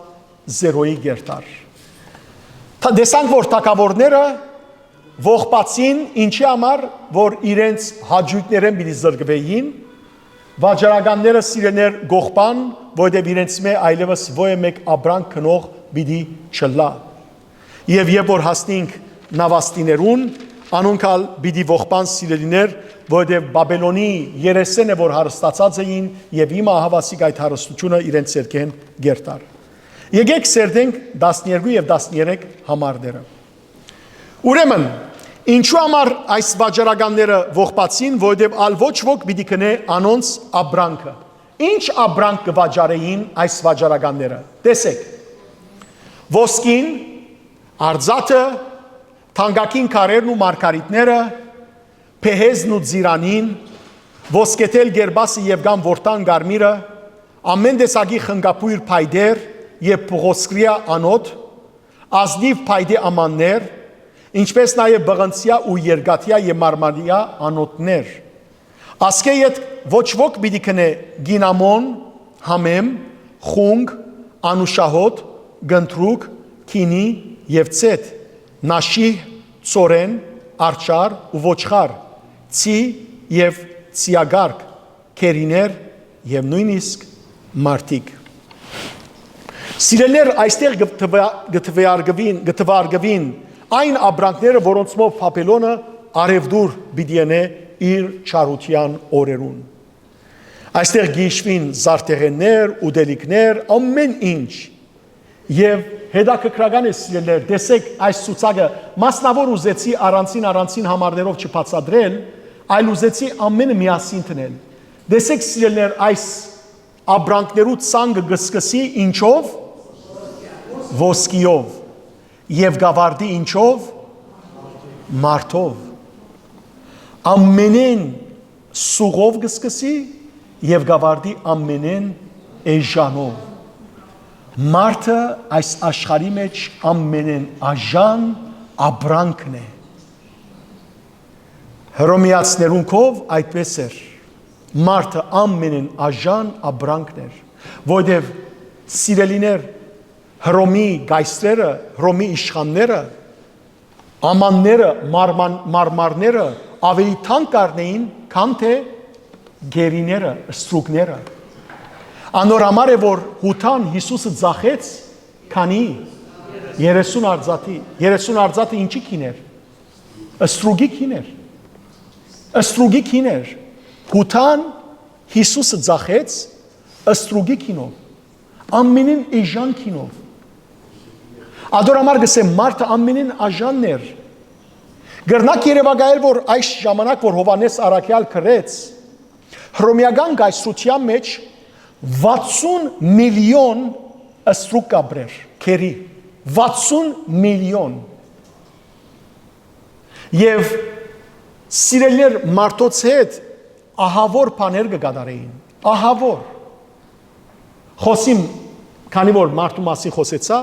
զերոյի կերտար։ Թա-, տեսանք, որ թագաւորները ողբացին, ինչի համար, որ իրենց հաճոյքներէն պիտի զրկուէին, վաճառականները, սիրելիներ, կողբան, որովհետեւ իրենց մէ այլեւս ոյ մէկ ապրանք գնող պիտի չըլլայ։ Եւ երբ որ հասնինք նավաստիներուն, անոնք ալ պիտի ողբան, սիրելիներ, որովհետեւ Բաբելոնի երեսէն է, որ հարստացած էին, եւ հիմա ահաւասիկ այդ հարստությունը իրենց ձեռքէն կերտար։ Եկեք սերտենք տասներկու եւ տասներեք համարները։ Ուրեմն, ինչու համար այս վաճառականները ողբացին, որովհետեւ ալ ոչ ոք պիտի գնէ անոնց ապրանքը։ Ինչ ապրանք կը վաճառէին այս վաճառականները։ Տեսեք, ոսկին, արծաթը, թանկագին քարերն ու մարգարիտները, փեհեզն ու ծիրանին, ոսկեդել գերբասը եւ կամ որդան կարմիրը, ամեն տեսակի խնկաբոյր փայտեր եւ փղոսկրեայ անոթ, ազնիւ փայտե ամաններ, ինչպէս նաեւ պղնձեայ ու երկաթեայ եւ մարմարեայ անոթներ։ Ասկէ յետ ոչ ոք պիտի գնէ կինամոն, համեմ, խունկ, անուշահոտ, կնդրուկ, քինի եւ ծեթ, նաշիհ, ծորեն, արջառ ու ոչխար, ծի եւ ծիակառք, գերիներ եւ նոյնիսկ մարդիկ։ Սիրելիներ, այստեղ կը թվա-, կը թվարկուին, կը թվարկուին այն ապրանքները, որոնցմով Բաբելոնը արեւտուր պիտի ընէ իր չարութեան օրերուն։ Այստեղ կ'հիշուին զարդեղէններ, ուտելիքներ, ամեն ինչ։ Եւ հետաքրքրական է, սիրելիներ, տեսեք այս ցուցակը, մասնաւոր ուզեցի առանձին-առանձին համարներով չբացատրել, այլ ուզեցի ամենը միասին դնել։ Տեսեք, սիրելիներ, այս ապրանքներու ցանկը կը սկսի ինչով։ Ոսկիով, եւ կ'աւարտի ինչով։ Մարդով։ Ամենէն սուղով կը սկսի եւ կ'աւարտի ամենէն էժանով։ Մարդը այս աշխարհի մէջ ամենէն աժան ապրանքն է։ Հռոմեացիներուն քով այդպես էր։ Մարդը ամենէն աժան ապրանքն էր, որովհետեւ, սիրելիներ, Հռոմի կայսրերը, Հռոմի իշխանները, ամանները, մարման-, մարմարները ավելի թանկ կ'առնէին, քան թէ գերիները, ստրուկները։ Անոր համար է, որ Յուդան Յիսուսը ծախեց քանի։ Երեսուն արծաթի։ Երեսուն արծաթը ինչի գին էր։ Ստրուկի գին էր։ Ստրուկի գին էր։ Յուդան Յիսուսը ծախեց ստրուկի գինով, ամենէն էժան գինով։ Ադոր համար կ'ըսեմ, մարդը ամենէն աժանն էր։ Կրնակ երեւակայել, որ այս ժամանակ, որ Յովհաննէս Առաքեալ գրեց, Հռոմեական կայսրութեան մէջ վաթսուն միլիոն ստրուկ կ'ապրեր, գերի, վաթսուն միլիոն։ Եւ սիրելիներ, մարդոց հետ ահաւոր բաներ կը կատարէին, ահաւոր։ Խօսիմ, քանի որ մարդու մասին խօսեցայ,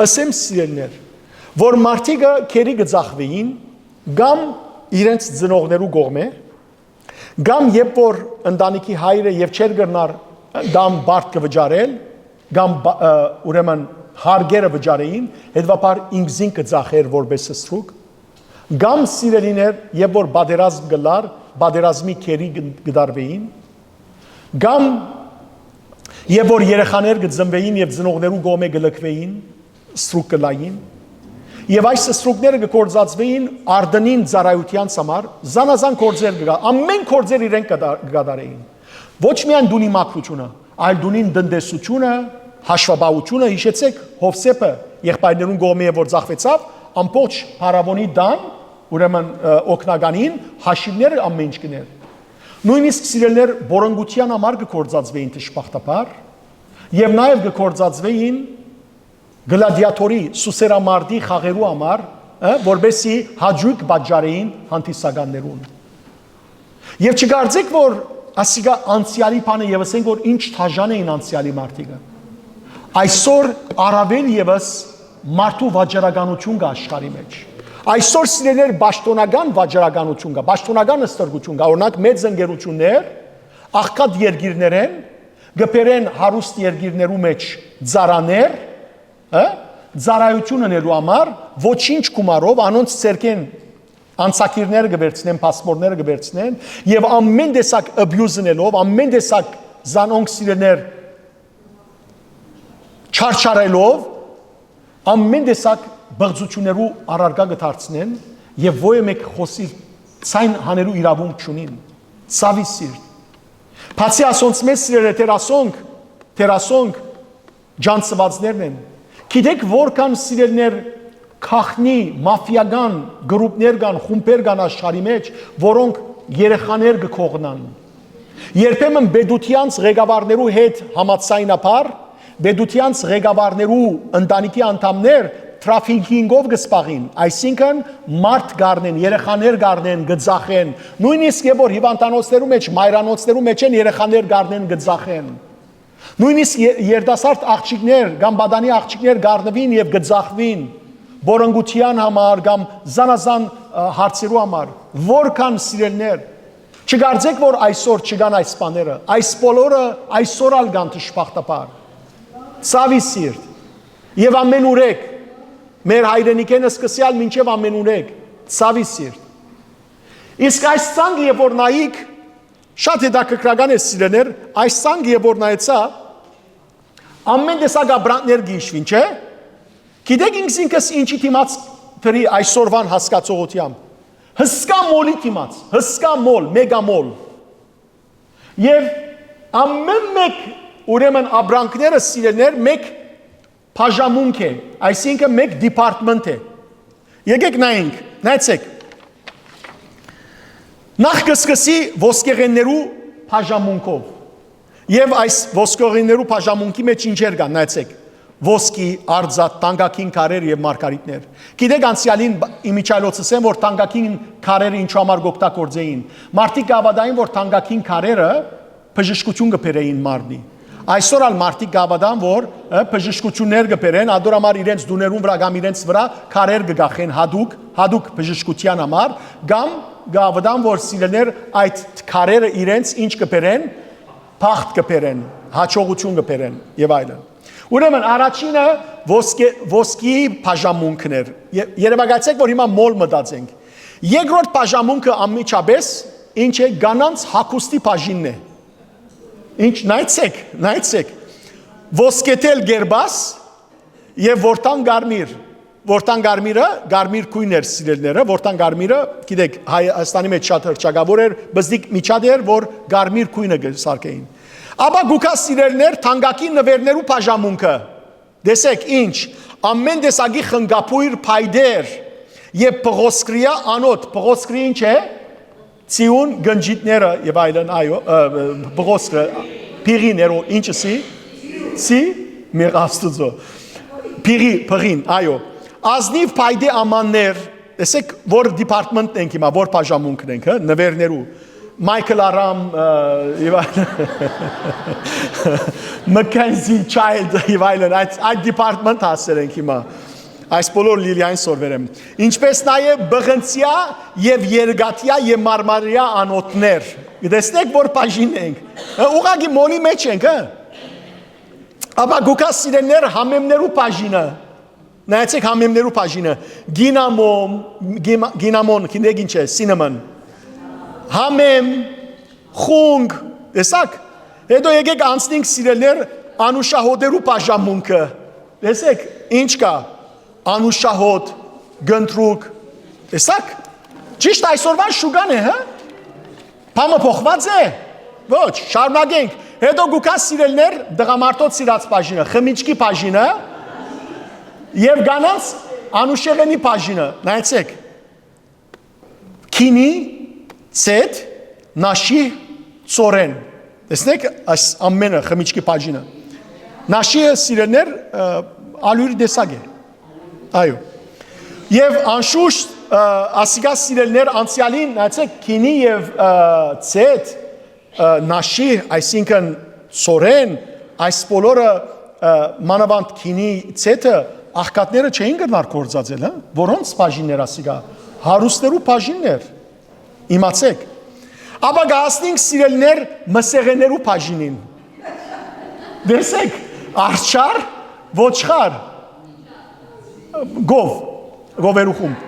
ըսեմ, սիրելիներ, որ մարդիկը գերի կը ծախուէին կամ իրենց ծնողներու կողմէ, կամ երբ որ ընտանիքի հայրը եւ չէր կրնար դամ բարդ կը վճարել, կամ բա-, ը, ուրեմն հարկերը վճարէին, հետեւաբար ինքզինք կը ծախէր որպես ստրուկ, կամ սիրելիներ, երբ որ պատերազմ կ'ըլլար, պատերազմի գերի կը, կը դարուէին, կամ երբ որ երեխաներ կը ծնուէին եւ ծնողներու կողմէ կը լքուէին, ստրուկ կ'ըլլային, եւ այս ստրուկները կը գործածուէին Արդնին ծառայութեանց համար, զանազան գործեր կը կա-, ամեն գործեր իրենք կը կը կատարէին։ Ոչ միայն տունի մաքրությունը, այլ տունին տնտեսությունը, հաշվապահությունը, յիշեցեք, Յովսէփը եղբայրներուն կողմէ որ ծախուեցաւ, ամբողջ փարաւոնի տան, ուրեմն, ը, օգնականին հաշիվները ամեն ինչ կ'ընէր։ Նոյնիսկ, սիրելիներ, բորոնգութեան համար կը գործածուէին դժբախտաբար, եւ նաեւ կը գործածուէին գլադիատորի, սուսերամարտի խաղերու համար, հա, որպեսզի հաճոյք պատճառ էին հանդիսականներուն։ Եւ չկարծեք, որ ասիկա անցեալի բանը, եւ ասենք, որ ինչ դաժան էին անցեալի մարդիկը։ Այսօր առավել եւս մարդու վաճառականություն կա աշխարհի մեջ։ Այսօր, սիրելիներ, պաշտոնական վաճառականություն կա, պաշտոնական ստրկություն կա, օրինակ, մեծ ընկերություններ, աղքատ երկիրներէն, կը բերեն հարուստ երկիրներու մեջ ծառաներ, հա, ծառայություն ընելու համար, ոչինչ գումարով, անոնց ձեռքէն անցագիրները կը վերցնեն, փասպորտները կը վերցնեն, եւ ամեն տեսակ abuse ընելով, ամեն տեսակ, զանոնք, սիրելիներ, չարչարելով, ամեն տեսակ բղծություններու առարկայ կը դարձնեն, եւ ոյ մէկ խօսիր, ցայն հանելու իրաւունք չունին, ցաւի սիրտ։ Բացի ասոնց, մեծ, սիրելիներ, դեռ ասոնք, դեռ ասոնք ջանցուածներն են։ Գիտեք, որքան, սիրելիներ, գաղտնի, մաֆիական գրուպներ կան, խումբեր կան աշխարհի մեջ, որոնք երեխաներ կը կողնան։ Երբեմն պետութեանց ղեկավարներու հետ համաձայնաբար, պետութեանց ղեկավարներու ընտանիքի անդամներ trafficking-ով կը զբաղին, այսինքն, մարդ կ'առնեն, երեխաներ կ'առնեն, կը ձախեն, նոյնիսկ եւ որ հիվանդանոցներու մեջ, մայրանոցներու մեջ են, երեխաներ կ'առնեն, կը ձախեն։ Նոյնիսկ ե-, երիտասարդ աղջիկներ կամ պատանի աղջիկներ կ'առնուին եւ կը ձախուին բորոնգութեան համար կամ զանազան, ը, հարցերու համար։ Որքան, սիրելիներ, չկարծեք, որ այսօր չկան այս բաները։ Այս բոլորը այսօր ալ կան, դժբախտաբար։ Ցաւի սիրտ։ Եւ ամենուրեք, մեր հայրենիքէն սկսեալ մինչեւ ամենուրեք, ցաւի սիրտ։ Իսկ այս ցանկը, երբ որ նայիք, շատ հետաքրքրական է, սիրելիներ, այս ցանկը, երբ որ նայեցայ, ամեն տեսակ ապրանքներ կը հիշուին, չէ՞։ Գիտեք, ինքզինքս ինչի դիմաց դրի այսօրվան հասկացողութեամբ։ Հսկայ մոլի դիմաց, հսկայ մոլ, մեգա մոլ։ Եւ ամեն մէկ, ուրեմն, ապրանքները, սիրելիներ, մէկ բաժամունք է, այսինքն, մէկ department է։ Եկեք նայենք, նայեցեք։ Նախ կը սկսի ոսկեղեններու բաժամունքով։ Եւ այս ոսկեղեններու բաժամունքի մեջ ինչեր կան, նայեցեք։ Ոսկի, արծաթ, թանկագին քարեր եւ մարգարիտներ։ Գիտեք, անցեալին բ-, իմիջիայլոց ըսեմ, որ թանկագին քարերը ինչու համար կօգտագործեին։ Մարդիկ կը հաւատային, որ թանկագին քարերը բժշկություն կը բերէին մարմնի։ Այսօր ալ մարդիկ կը հաւատան, որ, ը, բժշկություններ կը բերեն, ադոր համար իրենց տուներուն վրայ կամ իրենց վրայ քարեր կը կախեն յատուկ, յատուկ բժշկութեան համար, կամ կը հաւատան, որ, սիրելիներ, այդ քարերը իրենց ինչ կը բերեն, բախտ կը բերեն, յաջողություն կը բերեն եւ այլն։ Ուրեմն, առաջինը ոսկե-, ոսկիի բաժամունքն էր։ Ե-, երևակայեցեք, որ հիմա մոլ մտած ենք։ Երկրորդ բաժամունքը անմիջապես ինչ է, կանանց հագուստի բաժինն է։ Ինչ, նայեցեք, նայեցեք։ Ոսկեթել գերբաս եւ որդան կարմիր։ Որդան կարմիրը, կարմիր գույն էր, սիրելիները, որդան կարմիրը, գիտեք, Հայաստանի մեջ շատ հռչակաւոր էր, բզդիկ միջատ էր, որ կարմիր գույնը կը սարքեին։ Ապա գուկա, սիրելիներ, թանկագին նուէրներու բաժամունքը։ Տեսեք, ինչ, ամեն տեսակի խնկաբոյր փայտեր եւ պղոսկրիա անոթ, պղոսկրի ինչ է, ծիուն, գնջիտները եւ այլն, այո, ը, ը, պղոսկրը, փիղիներու, ինչը սի, սի, մեղաստուծո, փիղի, փղին, այո, ազնիվ փայտե ամաններ, տեսեք, որ department ենք հիմա, որ բաժամունքն ենք, հա, նվերներու, Michael Aram, ը, եւ այլն, Mackenzie Child, եւ այլն, այդ, այդ department հասել ենք հիմա, այս բոլոր լիլիային սորվեր եմ, ինչպես նաեւ բղնցիա եւ երկաթյա եւ մարմարյա անոթներ, տեսնեք, որ բաժին ենք, հա, ուղղակի մոլի մեջ ենք, հա, ապա գուկա, սիրելիներ, համեմներու բաժինը, նայեցեք, համեմներու բաժինը, գինամոն, գինա-, գինամոն, գիտեք ինչ է, cinnamon, համեմ, խունկ, տեսա՞ք, հետո եկեք անցնենք, սիրելիներ, անուշահոտերու բաժամունքը, տեսեք, ինչ կա, անուշահոտ, գնդրուկ, տեսա՞ք, ճիշտ այսօրվան շուկան է, հա, բանը փոխվա՞ծ է, ոչ, շարունակենք, հետո գուկա, սիրելիներ, տղամարդոց սիրած բաժինը, խմիչքի բաժինը, եւ կանանց անուշեղենի բաժինը, նայեցեք, քինի, ցետ, նաշի, ծորեն, տեսնեք, այս ամենը, խմիչքի բաժինը, նաշիը, սիրելիներ, ը, ալոյր տեսակ է, այո, Եւ անշուշտ, ը, ասիկա սիրելիներ անցեալին, նայեցեք, գինի եւ, ը, ձեթ, ը, նաշի, այսինքն՝ ցորեն, այս բոլորը, ը, մանաւանդ գինի ձեթը, աղքատները չէին կրնար գործածել, հա՞, որոնց բաժիններ ասիկա, հարուստներու բաժիններ, իմացեք։ Ապա կը հասնենք, սիրելիներ, մսեղեներու բաժինին։ Տեսեք, արջառ, ոչխար, գով, գովերու խումբ։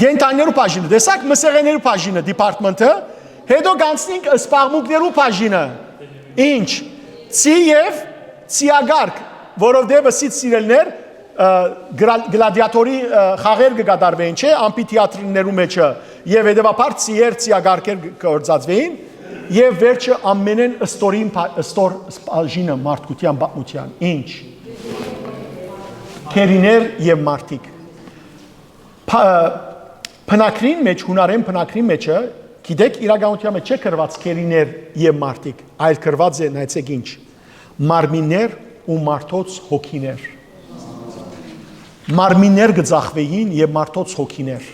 Կենդանիներու բաժինը, տեսակ, մսեղեներու բաժինը, department-ը, հետո կանցնենք սպաղմունքներու բաժինը։ Ինչ, ծի եւ ծիագարկ, որովհետեւ ըսի, սիրելիներ, ը, գլա-, գլադիատորի, ը, խաղեր կը կատարվեն, չէ՞, ամփիթեատրներու մեջը, եւ հետեւաբար ծիեր, ծիագարկեր կը գործածվեին, եւ վերջը ամենէն ստորին փա-, ստոր բաժինը մարդկութեան պատմութեան։ Ինչ, գերիներ եւ մարդիկ։ Փա-, բնագրին մեջ, յունարէն բնագրին մեջը, գիտեք, իրականութեան մեջ չէ գրված գերիներ եւ մարդիկ, այլ գրված է, նայեցեք ինչ, մարմիններ ու մարդոց հոգիներ։ Մարմիններ կը ձախվեին եւ մարդոց հոգիներ,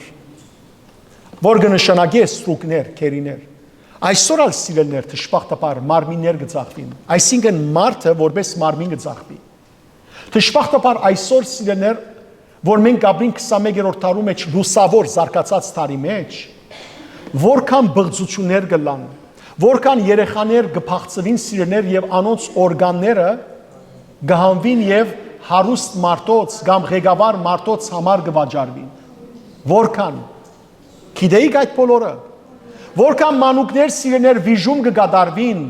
որ կը նշանակէ ստրուկներ, գերիներ։ Այսօր ալ, սիրելիներ, դժբախտաբար մարմիններ կը ձախվին, այսինքն մարդը որպես մարմին կը ձախվի։ Դժբախտաբար այսօր, սիրելիներ, որ մենք կապրինք քսանմեկերորդ դարու մեջ, լուսաւոր զարգացած դարի մեջ, որքան բղծություններ կ'ըլլան, որքան երեխաներ կը փախցուին, սիրելիներ, եւ անոնց օրգանները կը հանուին եւ հարուստ մարդոց կամ ղեկավար մարդոց համար կը վաճառուին։ Որքան, գիտեիք այդ բոլորը, որքան մանուկներ, սիրելիներ, վիժում կը կատարուին,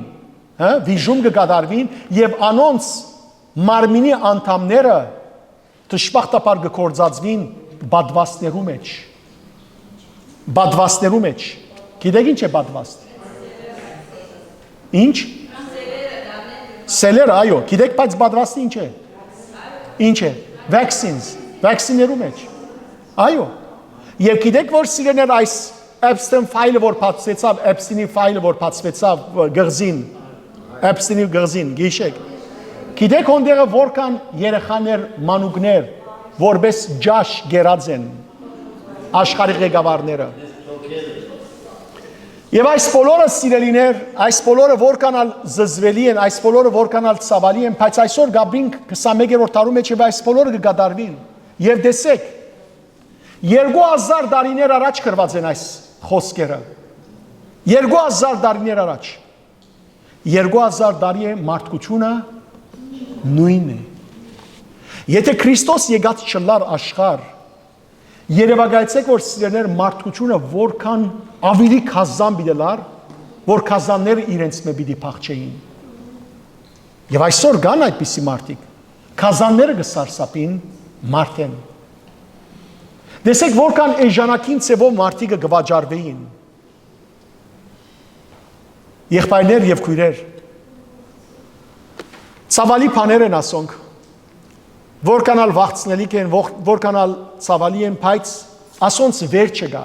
հա, վիժում կը կատարուին, եւ անոնց մարմինի անդամները դժբախտաբար կը գործածուին պատվաստներու մեջ։ Պատվաստներու մեջ։ Գիտեք ինչ է պատվաստ։ Ինչ։ Սելերը, այո, գիտեք, բայց պատվաստը ինչ է։ Ինչ է։ Vaccines, vaccine-ներու մեջ, այո։ Եւ գիտեք, որ, սիրելիներ, այս Epstein file-ը որ բացվեցաւ, Epstein-ի file-ը որ բացվեցաւ, ը, կղզին, Epstein-ի կղզին, գիշեք, գիտեք, հոնդեղը որքան երեխաներ, մանուկներ, որպես ճաշ կերած են աշխարհի ղեկավարները։ Եւ այս բոլորը, սիրելիներ, այս բոլորը որքան ալ զզվելի են, այս բոլորը որքան ալ ցաւալի են, բայց այսօր կապրինք քսանմեկերորդ դարու մեջ եւ այս բոլորը կը կատարուին։ Եւ տեսեք, երկու հազար տարիներ առաջ գրված են այս խոսքերը։ Երկու հազար տարիներ առաջ։ Երկու հազար տարի է մարդկությունը նույնն է։ Եթե Քրիստոս եկած չլար աշխարհ, երեւակայեցեք, որ, սիրելիներ, մարդկությունը որքան ավելի կազան պիտի լար, որ կազանները իրենց մէ պիտի փախչեին։ Եւ այսօր կան այդպիսի մարդիկ, կազանները կը սարսափին մարդեն։ Տեսեք, որքան էժանագին ձեւով մարդիկը կը վաճառվեին։ Եղբայրներ եւ քոյրեր, ցաւալի բաներ են ասոնք, որքան ալ վախցնելիք են, ո-, որքան ալ ցաւալի են, բայց ասոնց վերջը կայ,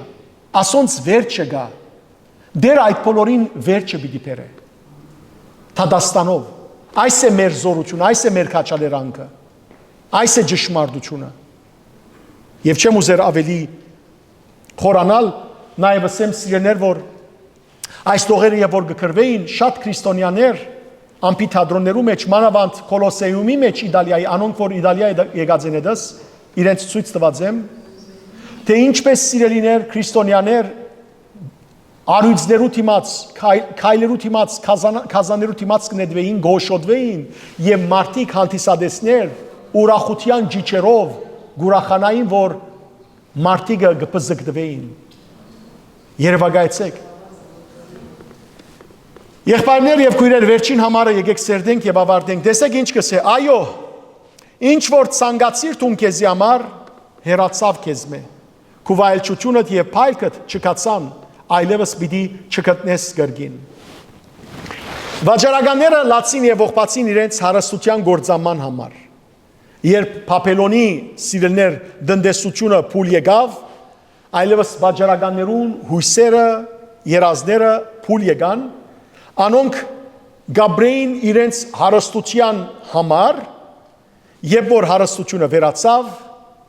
ասոնց վերջը կայ։ Տերը այդ բոլորին վերջը պիտի բերէ դատաստանով։ Այս է մեր զօրությունը, այս է մեր քաջալերանքը, այս է ճշմարտությունը։ Եւ չեմ ուզեր ավելի խորանալ, նաեւ ըսեմ, սիրելիներ, որ այս տողերը երբ որ կը գրվէին, շատ քրիստոնեաներ, ամփիթեատրոններու մեջ, մանաւանդ Կոլոսեումի մեջ Իտալիայի, անոնք որ Իտալիա եկած են, հետս իրենց ցոյց տուած եմ, թէ ինչպես, սիրելիներ, քրիստոնեաներ արիւծներու դիմաց, քայ-, քայլերու դիմաց, կազան-, կազաններու դիմաց կը նետուէին, կ'օշոտուէին եւ մարդիկ, հանդիսատեսներ, ուրախութեան ճիչերով կ'ուրախանային, որ մարդիկը կը պզկտուէին։ Երեւակայեցեք։ Եղբայրներ եւ քոյրեր, վերջին համարը եկեք սերտենք եւ ավարտենք։ Տեսեք ինչ կ'ըսէ. «Այո, ինչ որ ցանկացիր դուն քեզի համար, հեռացաւ քեզմէ։ Քու վայելչութիւնդ եւ փայլքդ չքացան, այլեւս պիտի չգտնես կրկին»։ Վաճառականները լացին եւ ողբացին իրենց հարստութեան գործանման համար։ Երբ Բաբելոնի, սիրելիներ, տնտեսությունը փուլ եկաւ, այլեւս վաճառականներուն յոյսերը, երազները փուլ եկան, անոնք կապրէին իրենց հարստութեան համար, երբ որ հարստությունը վերացաւ,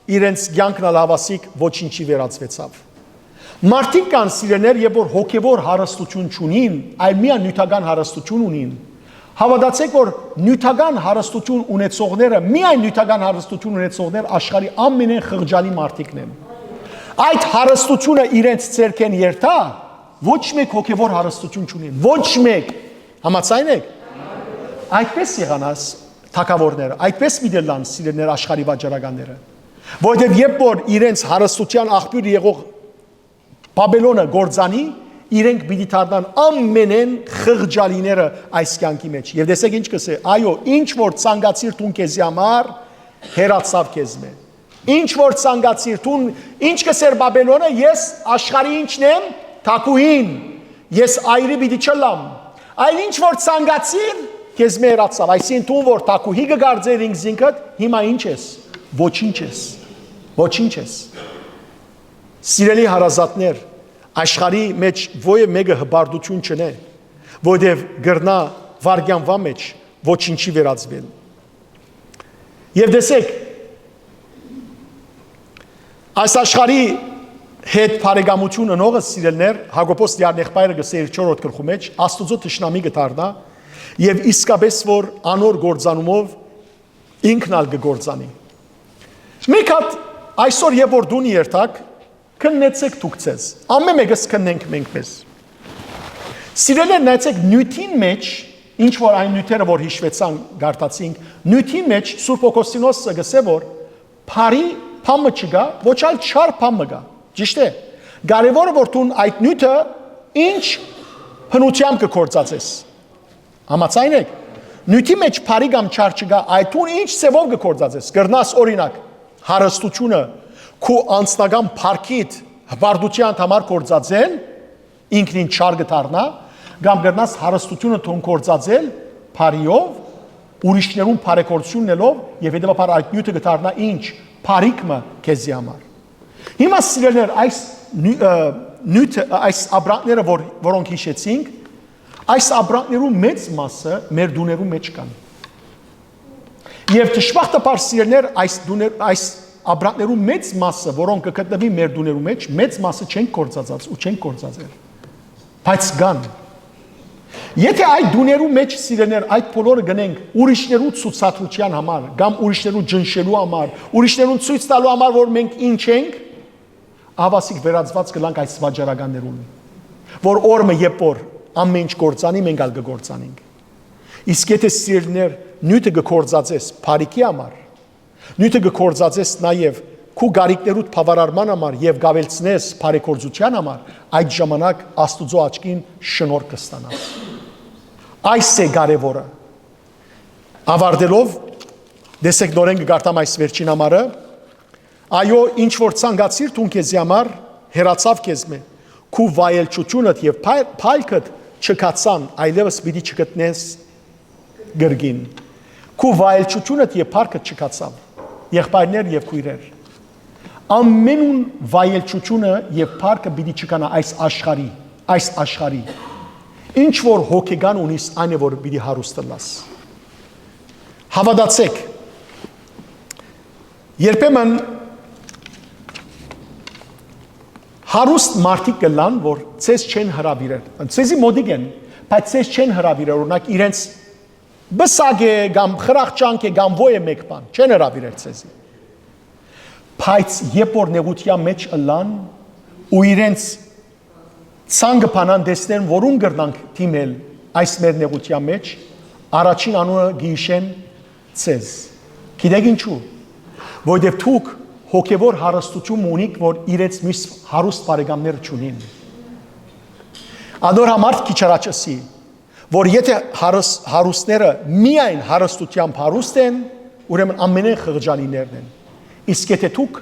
իրենց կեանքն ալ հաւասիկ ոչինչի վերածուեցաւ։ Մարդիկ կան, սիրելիներ, երբ որ հոգեվոր հարստություն չունին, այլ միայն նիւթական հարստություն ունին, հաւատացէք, որ նիւթական հարստություն ունեցողները, միայն նիւթական հարստություն ունեցողներ աշխարհի ամենէն խղճալի մարդիկն են։ Այդ հարստությունը իրենց ձեռքէն երթայ, ոչ մէկ հոգեվոր հարստություն չունին, ոչ մէկ։ Համաձայն եք։ Այդպես եղան աս թագաւորները, այդպես պիտի ըլլան, սիրելիներ, աշխարհի վաճառականները, որովհետեւ երբ որ իրենց հարստության աղբիւր եղող Բաբելոնը կործանի, իրենք պիտի դառնան ամենէն խղճալիները այս կեանքի մեջ։ Եւ տեսեք ինչ կ'ըսէ. «Այո, ինչ որ ցանկացիր դուն քեզի համար, հեռացաւ քեզմէ»։ Ինչ որ ցանկացիր դուն, ինչ կ'ըսէր Բաբելոնը, «Ես աշխարհի ինչն եմ, թագուհին, ես այրը պիտի չըլլամ»։ Այլ ինչ որ ցանկացիր, քեզմէ հեռացաւ։ Այսինքն դուն որ թագուհի կը կարծեր ինքզինքդ, հիմա ինչ ես։ Ոչինչ ես։ Ոչինչ ես։ Սիրելի հարազատներ, աշխարհի մեջ ոեւ մէկը հպարտություն չունի, որովհետեւ կրնայ վայրկեանուան մեջ ոչինչի վերածուել։ Եւ տեսեք, այս աշխարհի հետ բարեկամություն ընողը, սիրելիներ, Յակոբոս Տիարն եղբայրը կ'ըսէ իր չորրորդ գլխու մեջ, Աստուծոյ թշնամի կը դառնայ եւ իսկապէս որ անոր կործանումով ինքն ալ կը կործանի։ Մի քիչ այսօր երբ որ դուն երթաք, քննեցեք դուք ձեզ։ Ամէն մէկս քննենք մենք մեզ։ Սիրելիներ, նայեցեք, նիւթին մեջ, ինչ որ այն նիւթերը որ յիշուեցան, կարդացինք, նիւթին մեջ Սուրբ Օգոստինոսը կ'ըսէ, որ բարի բան մը չկայ, ոչ ալ չար բան մը կայ։ Ճիշդ է։ Կարեւորը որ դուն այդ նիւթը ինչ բնությամբ կը գործածես։ Համաձայն եք։ Նիւթի մեջ բարի կամ չար չկայ, այլ դուն ինչ ձեւով կը գործածես։ Կրնաս, օրինակ, հարստությունը քու անձնական փառքիդ, հպարտութեանդ համար գործածել, ինքնին չար կը դառնայ, կամ կրնաս հարստությունը դուն գործածել բարիով, ուրիշներուն բարեգործություն ելով, եւ հետեւաբար այդ նիւթը կը դառնայ ինչ, բարիք մը քեզի համար։ Հիմա, սիրելիներ, այս նի-, ը, նիւթը, այս ապրանքները, որ, որոնք յիշեցինք, այս ապրանքներու մեծ մասը մեր տուներու մեջ կան։ Եւ դժբախտաբար, սիրելիներ, այս տուներ, այս ապրանքներու մեծ մասը, որոնք կը գտնուին մեր տուներու մեջ, մեծ մասը չենք գործածած ու չենք գործածել, բայց կան։ Եթե այդ տուներու մեջ, սիրելիներ, այդ բոլորը գնենք ուրիշներու ցուցադրության համար կամ ուրիշներու ջնշելու համար, ուրիշներուն ցոյց տալու համար, որ մենք ինչ ենք, ահավասիկ վերածուած կ'ըլլանք այս վաճառականներուն, որ օր մը երբ որ ամեն ինչ կործանի, մենք ալ կը կործանենք։ Իսկ եթե, սիրելիներ, նիւթը կը կործածես բարիքի համար, նիւթը կը կործածես նաեւ քու կարիքներուդ բաւարարման համար եւ կ'աւելցնես բարեգործության համար, այդ ժամանակ Աստուծոյ աչքին շնորհք կը ստանաս։ Այս է կարեւորը։ Ավարտելով, տեսեք, նորէն կը կարդամ այս վերջին համարը. «Այո, ինչ որ ցանկացիր դուն քեզի համար, հեռացաւ քեզմէ։ Քու վայելչութիւնդ եւ փայ-, փայլքդ չքացան, այլեւս պիտի չգտնես կրկին։ Քու վայելչութիւնդ եւ փառքդ չքացաւ»։ Եղբայրներ եւ քոյրեր, ամենուն վայելչութիւնը եւ փառքը պիտի չքանայ այս աշխարհի, այս աշխարհի։ Ինչ որ հոգեկան ունիս, այն է, որ պիտի հարուստ ըլլաս։ Հաւատացեք, երբեմն հարուստ մարդիկ կ'ըլլան, որ ձեզ չեն հրաւիրեր, ձեզի մօտիկ են, բայց ձեզ չեն հրաւիրեր, օրինակ, իրենց բսակ է կամ խրախճանք է կամ ոյ է մէկ բան, չեն հրաւիրեր ձեզի։ Բայց երբ որ նեղութեան մեջ ըլլան ու իրենց ցանկը բանան տեսնեն, որուն կրնանք դիմել այս մեր նեղութեան մեջ, առաջին անունը կ'յիշեն ձեզ։ Գիտեք ինչու։ Որովհետեւ դուք հոգեվոր հարստություն ունիք, որ իրենց միս հարուստ բարեկամները չունին։ Անոր համար քիչ առաջ ըսի, որ եթե հարս-, հարուստները միայն հարստությամբ հարուստ են, ուրեմն ամենէն խղճալիներն են։ Իսկ եթե դուք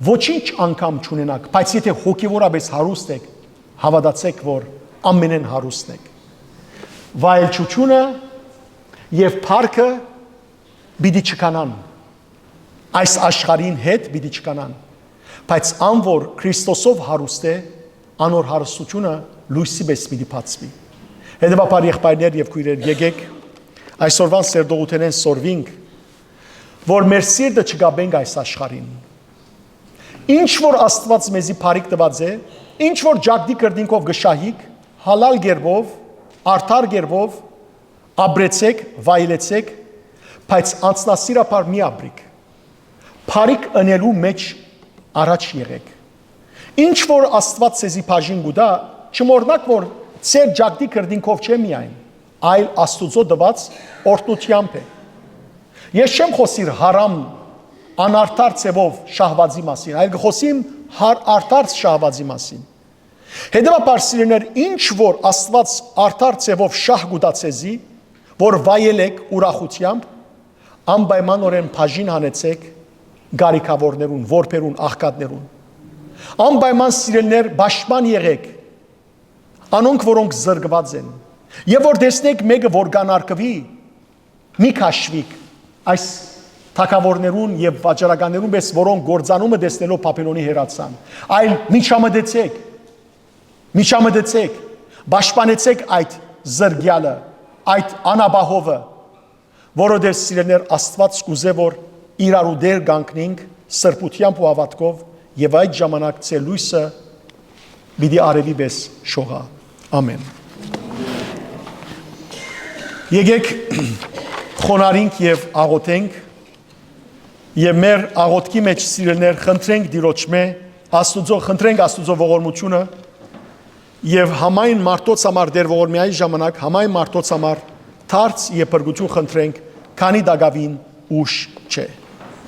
ոչինչ անգամ չունենաք, բայց եթե հոգեվորապես հարուստ եք, հաւատացեք, որ ամենէն հարուստն եք։ Վայելչութիւնը եւ փառքը պիտի չքանան, այս աշխարհին հետ պիտի չքանան, բայց ան որ Քրիստոսով հարուստ է, անոր հարստությունը լոյսի պես պիտի բացուի։ Հետեւաբար, եղբայրներ եւ քոյրեր, եկեք այսօրվան սերտողութենէն սորվինք, որ մեր սիրտը չկապենք այս աշխարհին, Ինչ որ Աստուած մեզի բարիք տուած է, ինչ որ ճակտի կրտինքով կը շահիք, հալալ կերպով, արդար կերպով, ապրեցէք, վայելեցէք, բայց անձնասիրաբար մի ապրիք։ Բարիք ընելու մէջ առաջ եղէք։ Ինչ որ Աստուած ձեզի բաժին կու տայ, չմոռնաք, որ ձեր ճակտի կրտինքով չէ միայն, այլ Աստուծոյ տուած օրհնութեամբ է։ Ես չեմ խօսիր հարամ, անարդար ձեւով շահուածի մասին, այլ կը խօսիմ հար-, արդար շահուածի մասին։ Հետեւաբար, սիրելիներ, ինչ որ Աստուած արդար ձեւով շահ կու տայ ձեզի, որ վայելեք ուրախութեամբ, անպայմանօրէն բաժին հանեցէք կարիքաւորներուն, որբերուն, աղքատներուն։ Անպայման, սիրելիներ, պաշտպան եղէք անոնք, որոնք զրկուած են։ Եւ որ տեսնէք մէկը, որ կանարկուի, մի քաշուիք այս թագաւորներուն եւ վաճառականներուն պէս, որոնք կործանումը տեսնելով Բաբիլոնի հեռացան, այլ միջամտեցէք, միջամտեցէք, պաշտպանեցէք այդ զրկեալը, այդ անապահովը, որովհետեւ, սիրելիներ, Աստուած կ'ուզէ, որ իրարու տեր կանգնինք սրբութեամբ ու հաւատքով, եւ այդ ժամանակ ձեր լոյսը պիտի արեւի պէս շողայ։ Ամէն։ Եկէք խոնարհինք եւ աղօթենք, եւ մեր աղօթքի մէջ, սիրելիներ, խնդրենք Տիրոջմէ, Աստուծոյ, խնդրենք Աստուծոյ ողորմութիւնը, եւ համայն մարդոց համար, Տեր, ողորմի այս ժամանակ, համայն մարդոց համար դարձ եւ փրկութիւն խնդրենք, քանի տակաւին ուշ չէ։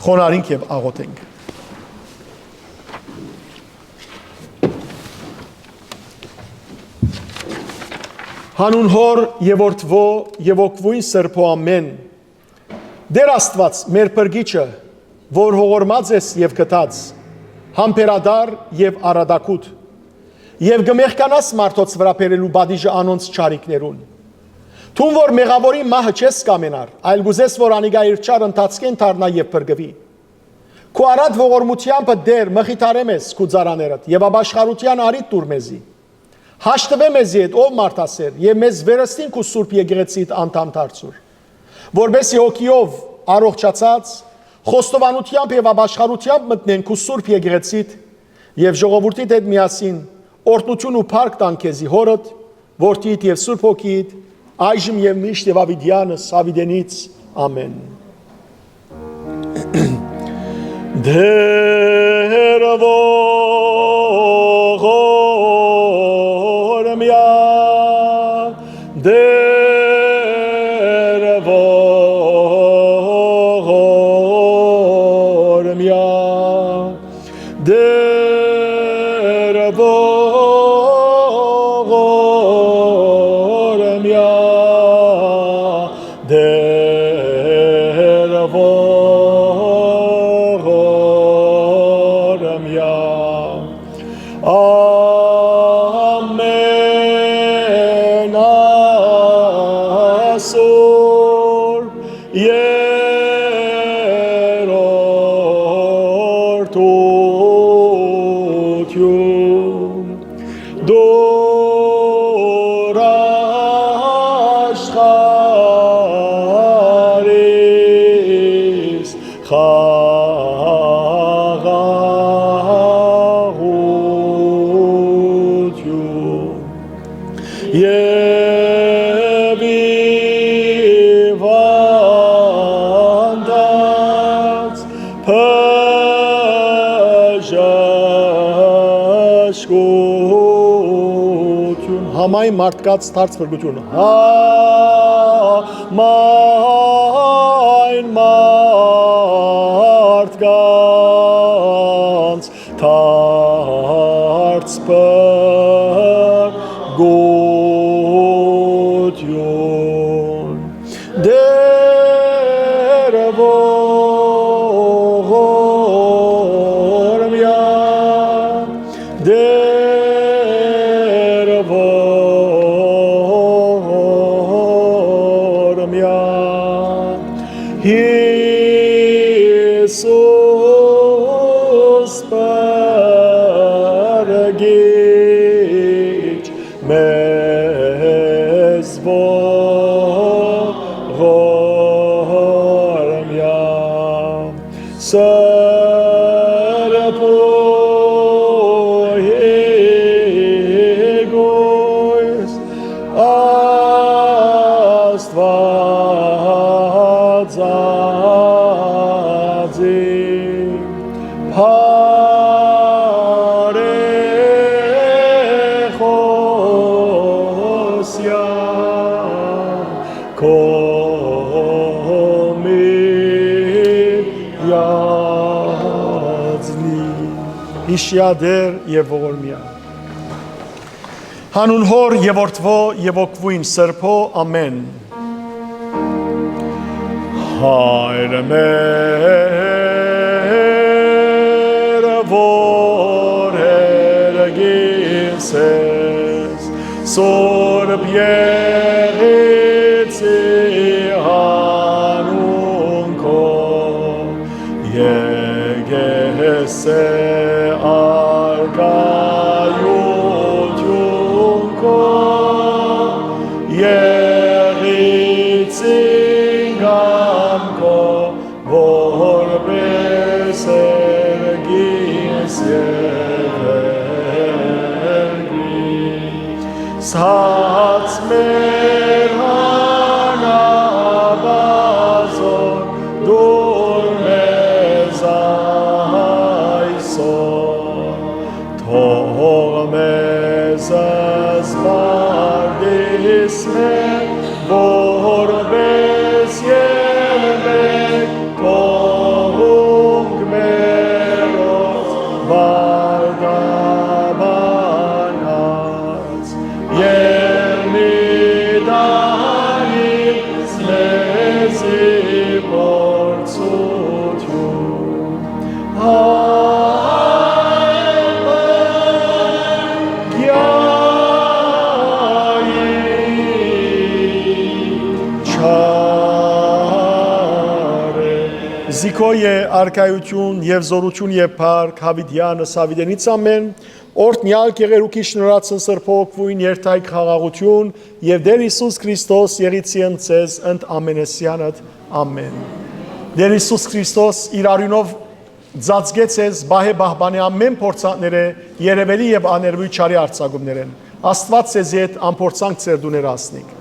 Խոնարհինք եւ աղօթենք։ Հանուն Հօր եւ Որդւոյ եւ Հոգւոյն Սրբոյ, ամէն։ Տեր Աստուած, մեր Փրկիչը, որ ողորմած ես եւ գթած, համբերատար եւ առատագութ, եւ կը մեղկանաս մարդոց վրայ բերելու պատիժը անոնց չարիքներուն։ Դուն որ մեղաւորին մահը չես կամենար, այլ կ'ուզես, որ անիկա իր չար ընթացքէն դառնայ եւ փրկուի։ Քու առատ ողորմութեամբը, Տեր, մխիթարէ մեզ, քու ծառաներդ, եւ ապաշխարութեան առիթ տուր մեզի։ Հաշտուէ մեզի հետ, ով մարդասէր, եւ մեզ վերստին քու սուրբ եկեղեցիդ անդամ դարձուր, որպէսզի հոգիով առողջացած, խոստովանութեամբ եւ ապաշխարութեամբ մտնենք քու սուրբ եկեղեցիդ եւ ժողովուրդիդ հետ միասին օրհնութիւն ու փառք տանք քեզի, Հօրդ, Որդիդ եւ Սուրբ Հոգիդ, այժմ եւ միշտ եւ աւիտեանս աւիտենից։ Ամէն։ Տեր ողորմեա, Տեր ողորմեա, Տեր ողորմեա, Տեր ողորմեա, ամենասուրբ երրորդութիւն, դուր աշխարհիս խաղաղութիւն։ Եւ հիւանդանց բժշկութիւն, համայն մարդկաց դարձ փրկութիւն, համայն մարդկանց դարձ փրկութիւն, Տեր ողորմեա, Տեր ողորմեա, Յիսուս Փրկիչ մեզ ողորմեա, Սրբոյ Աստուածին բարեխօսեան քո միածնի։ Յիշիա Տէր եւ ողորմիա։ Հանուն Հօր եւ Որդւոյ եւ Հոգւոյն Սրբոյ, ամէն։ Հայր մեր, որ երկինքս ես, Սուրբ Եղեցի անուն քո, եկեղեցի առկայութիւն քո, Եղեցին կամքով, որպէս երկինքս եւ երկրի, սաց մեր անաբազոր դուր մեզ այսօր, թող մեզ զբաղիս մեր, որպէս երբեք թողունք մերոց վարդապանած, եւ մի տանիս մեզի փորձութիւն, Զիքոյ է արքայութիւն եւ զօրութիւն եւ փառք յաւիտեանս յաւիտենից ամէն, օրհնեալ կեղերուքի շնորհացն Սրբոյ Հոգւոյն երթայք խաղաղութիւն եւ Տէր Յիսուս Քրիստոս եղիցի ընդ ձեզ ընդ ամենեսեանդ։ Ամէն։ Տէր Յիսուս Քրիստոս իր արիւնով ծածկեց ձեզ, պահէ պահպանէ ամէն փորձանքներէ, երեւելի եւ աներեւոյթ չարի արձակումներէն։ Աստուած ձեզի հետ, ամփորձանք ձեր տուները հասնիք։